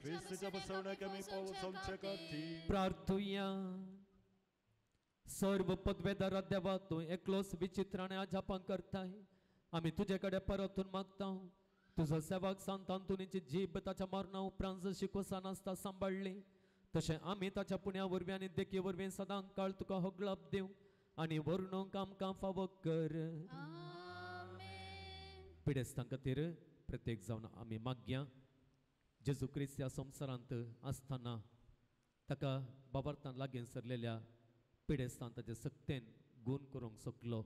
क्रिस्तुच्या बसवण्याक आमी पावोवचे खातीर प्रार्थुया. सर्व पदवेदारा देवा, तूं एकलोच विचित्र आनी अजापां करताय. आमी तुजे कडेन परतून मागता, तुजो सेवक सांत आंतोनीची जीब ताच्या मरणा उपरांत जशी कोसा नासता सांबाळ्ळी तशें आमी ताच्या पुण्या वरवीं आनी देखी वरवीं सदां काळ तुका होगळप दिवं आनी व्हरणूंक आमकां फावो कर. पिडेस्तां खातीर प्रत्येक जावन आमी मागया. जेजू क्रिस्त ह्या संवसारांत आसतना ताका बाबार्थान लागीं सरलेल्या पिडेस्तान ताचे सक्तेन गूण करूंक शकलो.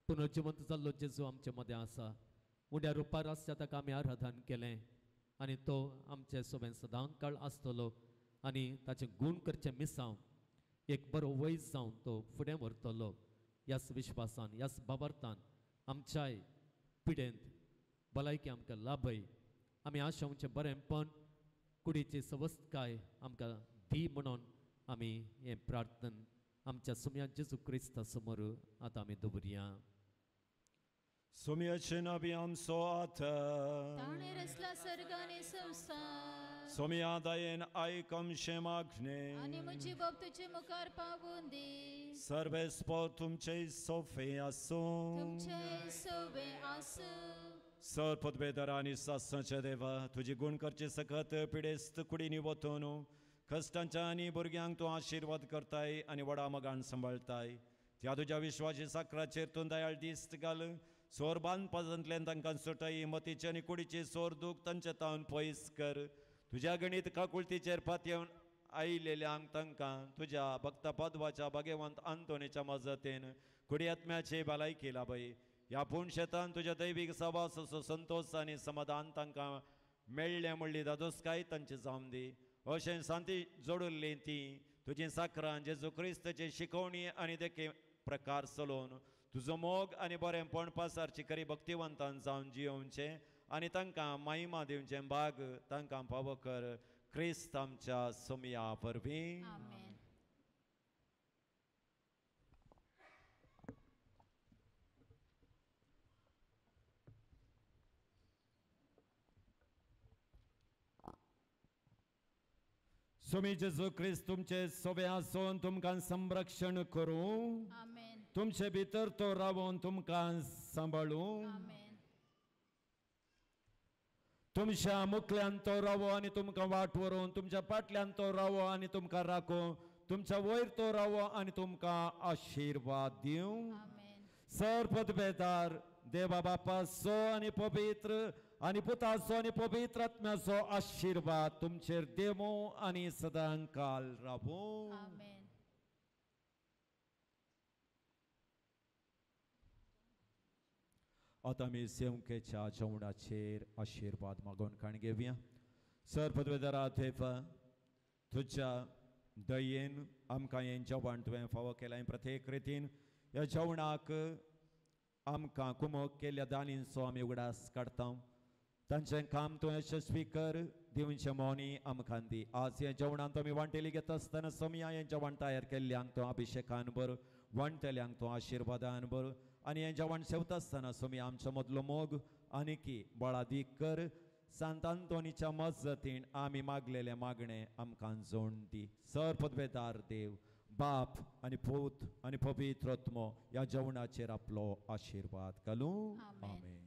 पुनर्जिवंत जाल्लो जेजू आमचे मदें आसा. उण्या रुपार आसच्या ताका आमी आराधन केलें आनी तो आमचे सोबेन सदां काळ आसतलो आनी ताचें गूण करचें मिसांव एक बरो वैज जावन तो फुडें व्हरतलो. ह्याच विश्वासान ह्याच बाबार्थान आमच्याय पिडेंत भलायकी आमकां लाभय. आमी आशेवचें बरेंपण कुडीची सवस्तकाय आमकां दी म्हणून आमी हें प्रार्थन आमच्या सुम्या जेजू क्रिस्ता समोर आतां आमी दवरया. सोम्याचे नावी आमचो आतां ताणें रचला सर्ग आनी संवसार. सोम्या दयेन आयक आमचें मागणें आनी म्हजी बाब तुजे मुखार पावून दी. सर्वेस्पर तुमचे सोफे आसूं. तुमचे सोबे आसूं. सर पदवेदार आनी सासणाच्या देवा, तुजी गूण करचे सकत पिडेस्त कुडींनी वतून कश्टांच्या आनी भुरग्यांक तूं आशिर्वाद करताय आनी व्हडा मोगान सांबाळटाय. त्या तुज्या विश्वासी साकराचेर तूं दयाळ दिस्त घाल. सोर बांदपाजांतल्यान तांकां सुटाय. मतीचे आनी कुडीचे सोर दूख तांचे तावन पयस कर. तुज्या गणीत काकुळतीचेर पातयेवन आयिल्ल्यांक तांकां तुज्या भक्ता पदवाच्या भागेवंत आंतोनीच्या मजतीन कुडी आत्म्याची भलायकी लाभय. ह्या पूण शेतान तुज्या दैवीक सवासाचो संतोश आनी समाधान तांकां मेळ्ळें म्हणली दादोसकाय तांची जावं दी. अशें शांती जोडिल्ली ती तुजी साकरां जेजू क्रिस्ताची शिकवणी आनी देखी प्रकार चलोवन तुजो मोग आनी बरेंपण पासारची खरी भक्तिवंतान जावन जियोवचें आनी तांकां महिमा दिवचें भाग तांकां फावो कर. क्रिस्त आमच्या सोमया वरवीं. स्वामी जेजू क्रिस्त तुमचे सोबे आसून तुमकां संरक्षण करूं. तुमचे भितर तो रावून तुमकां सांबाळूं. तुमच्या मुखल्यान तो रावो आनी तुमकां वाट व्हरूं. तुमच्या फाटल्यान तो रावो आनी तुमकां राखूं. तुमच्या वयर तो रावो आनी तुमकां आशिर्वाद दिवं. सर पदवेदार देवा बापाचो आनी पवित्र आनी पुताचो आनी पवित्र आत्म्याचो आशिर्वाद तुमचेर देवो आनी सदां काल रावूं. आतां आमी सेवकेच्या जेवणाचेर आशिर्वाद मागून खाण घेवया. सर पदवेदारा देवा, तुज्या दयेन आमकां हें जेवण तुवें फावो केलां. प्रत्येक रितीन ह्या जेवणाक आमकां कुमक केल्ल्या दानींचो आमी उगडास काडटा. तांचें काम तूं यशस्वी कर. दिवचें मोनी आमकां दी. आज हें जेवणांत आमी वांटेली घेता आसतना सोमया हें जेवण तयार केल्ल्यांक तूं अभिशेकान भर, वांटेल्यांक तूं आशिर्वादान भर आनी हें जेवण सेवता आसतना सोमया आमच्या मदलो मोग आनीकी बळादीक कर. सांत आंतोनीच्या मजतीन आमी मागलेलें मागणें आमकां जोड दी. सर पदवेदार देव बाप आनी पूत आनी पवित्र आत्मो ह्या जेवणाचेर आपलो आशिर्वाद घालूं. आमेन.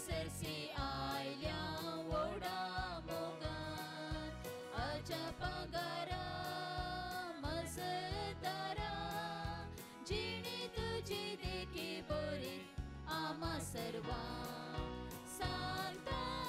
सरसी आयल्या वोडा मोगान अजापागारा मजदारा जिणी तुजी देखी बरी आमा सर्वां. सांतांतोन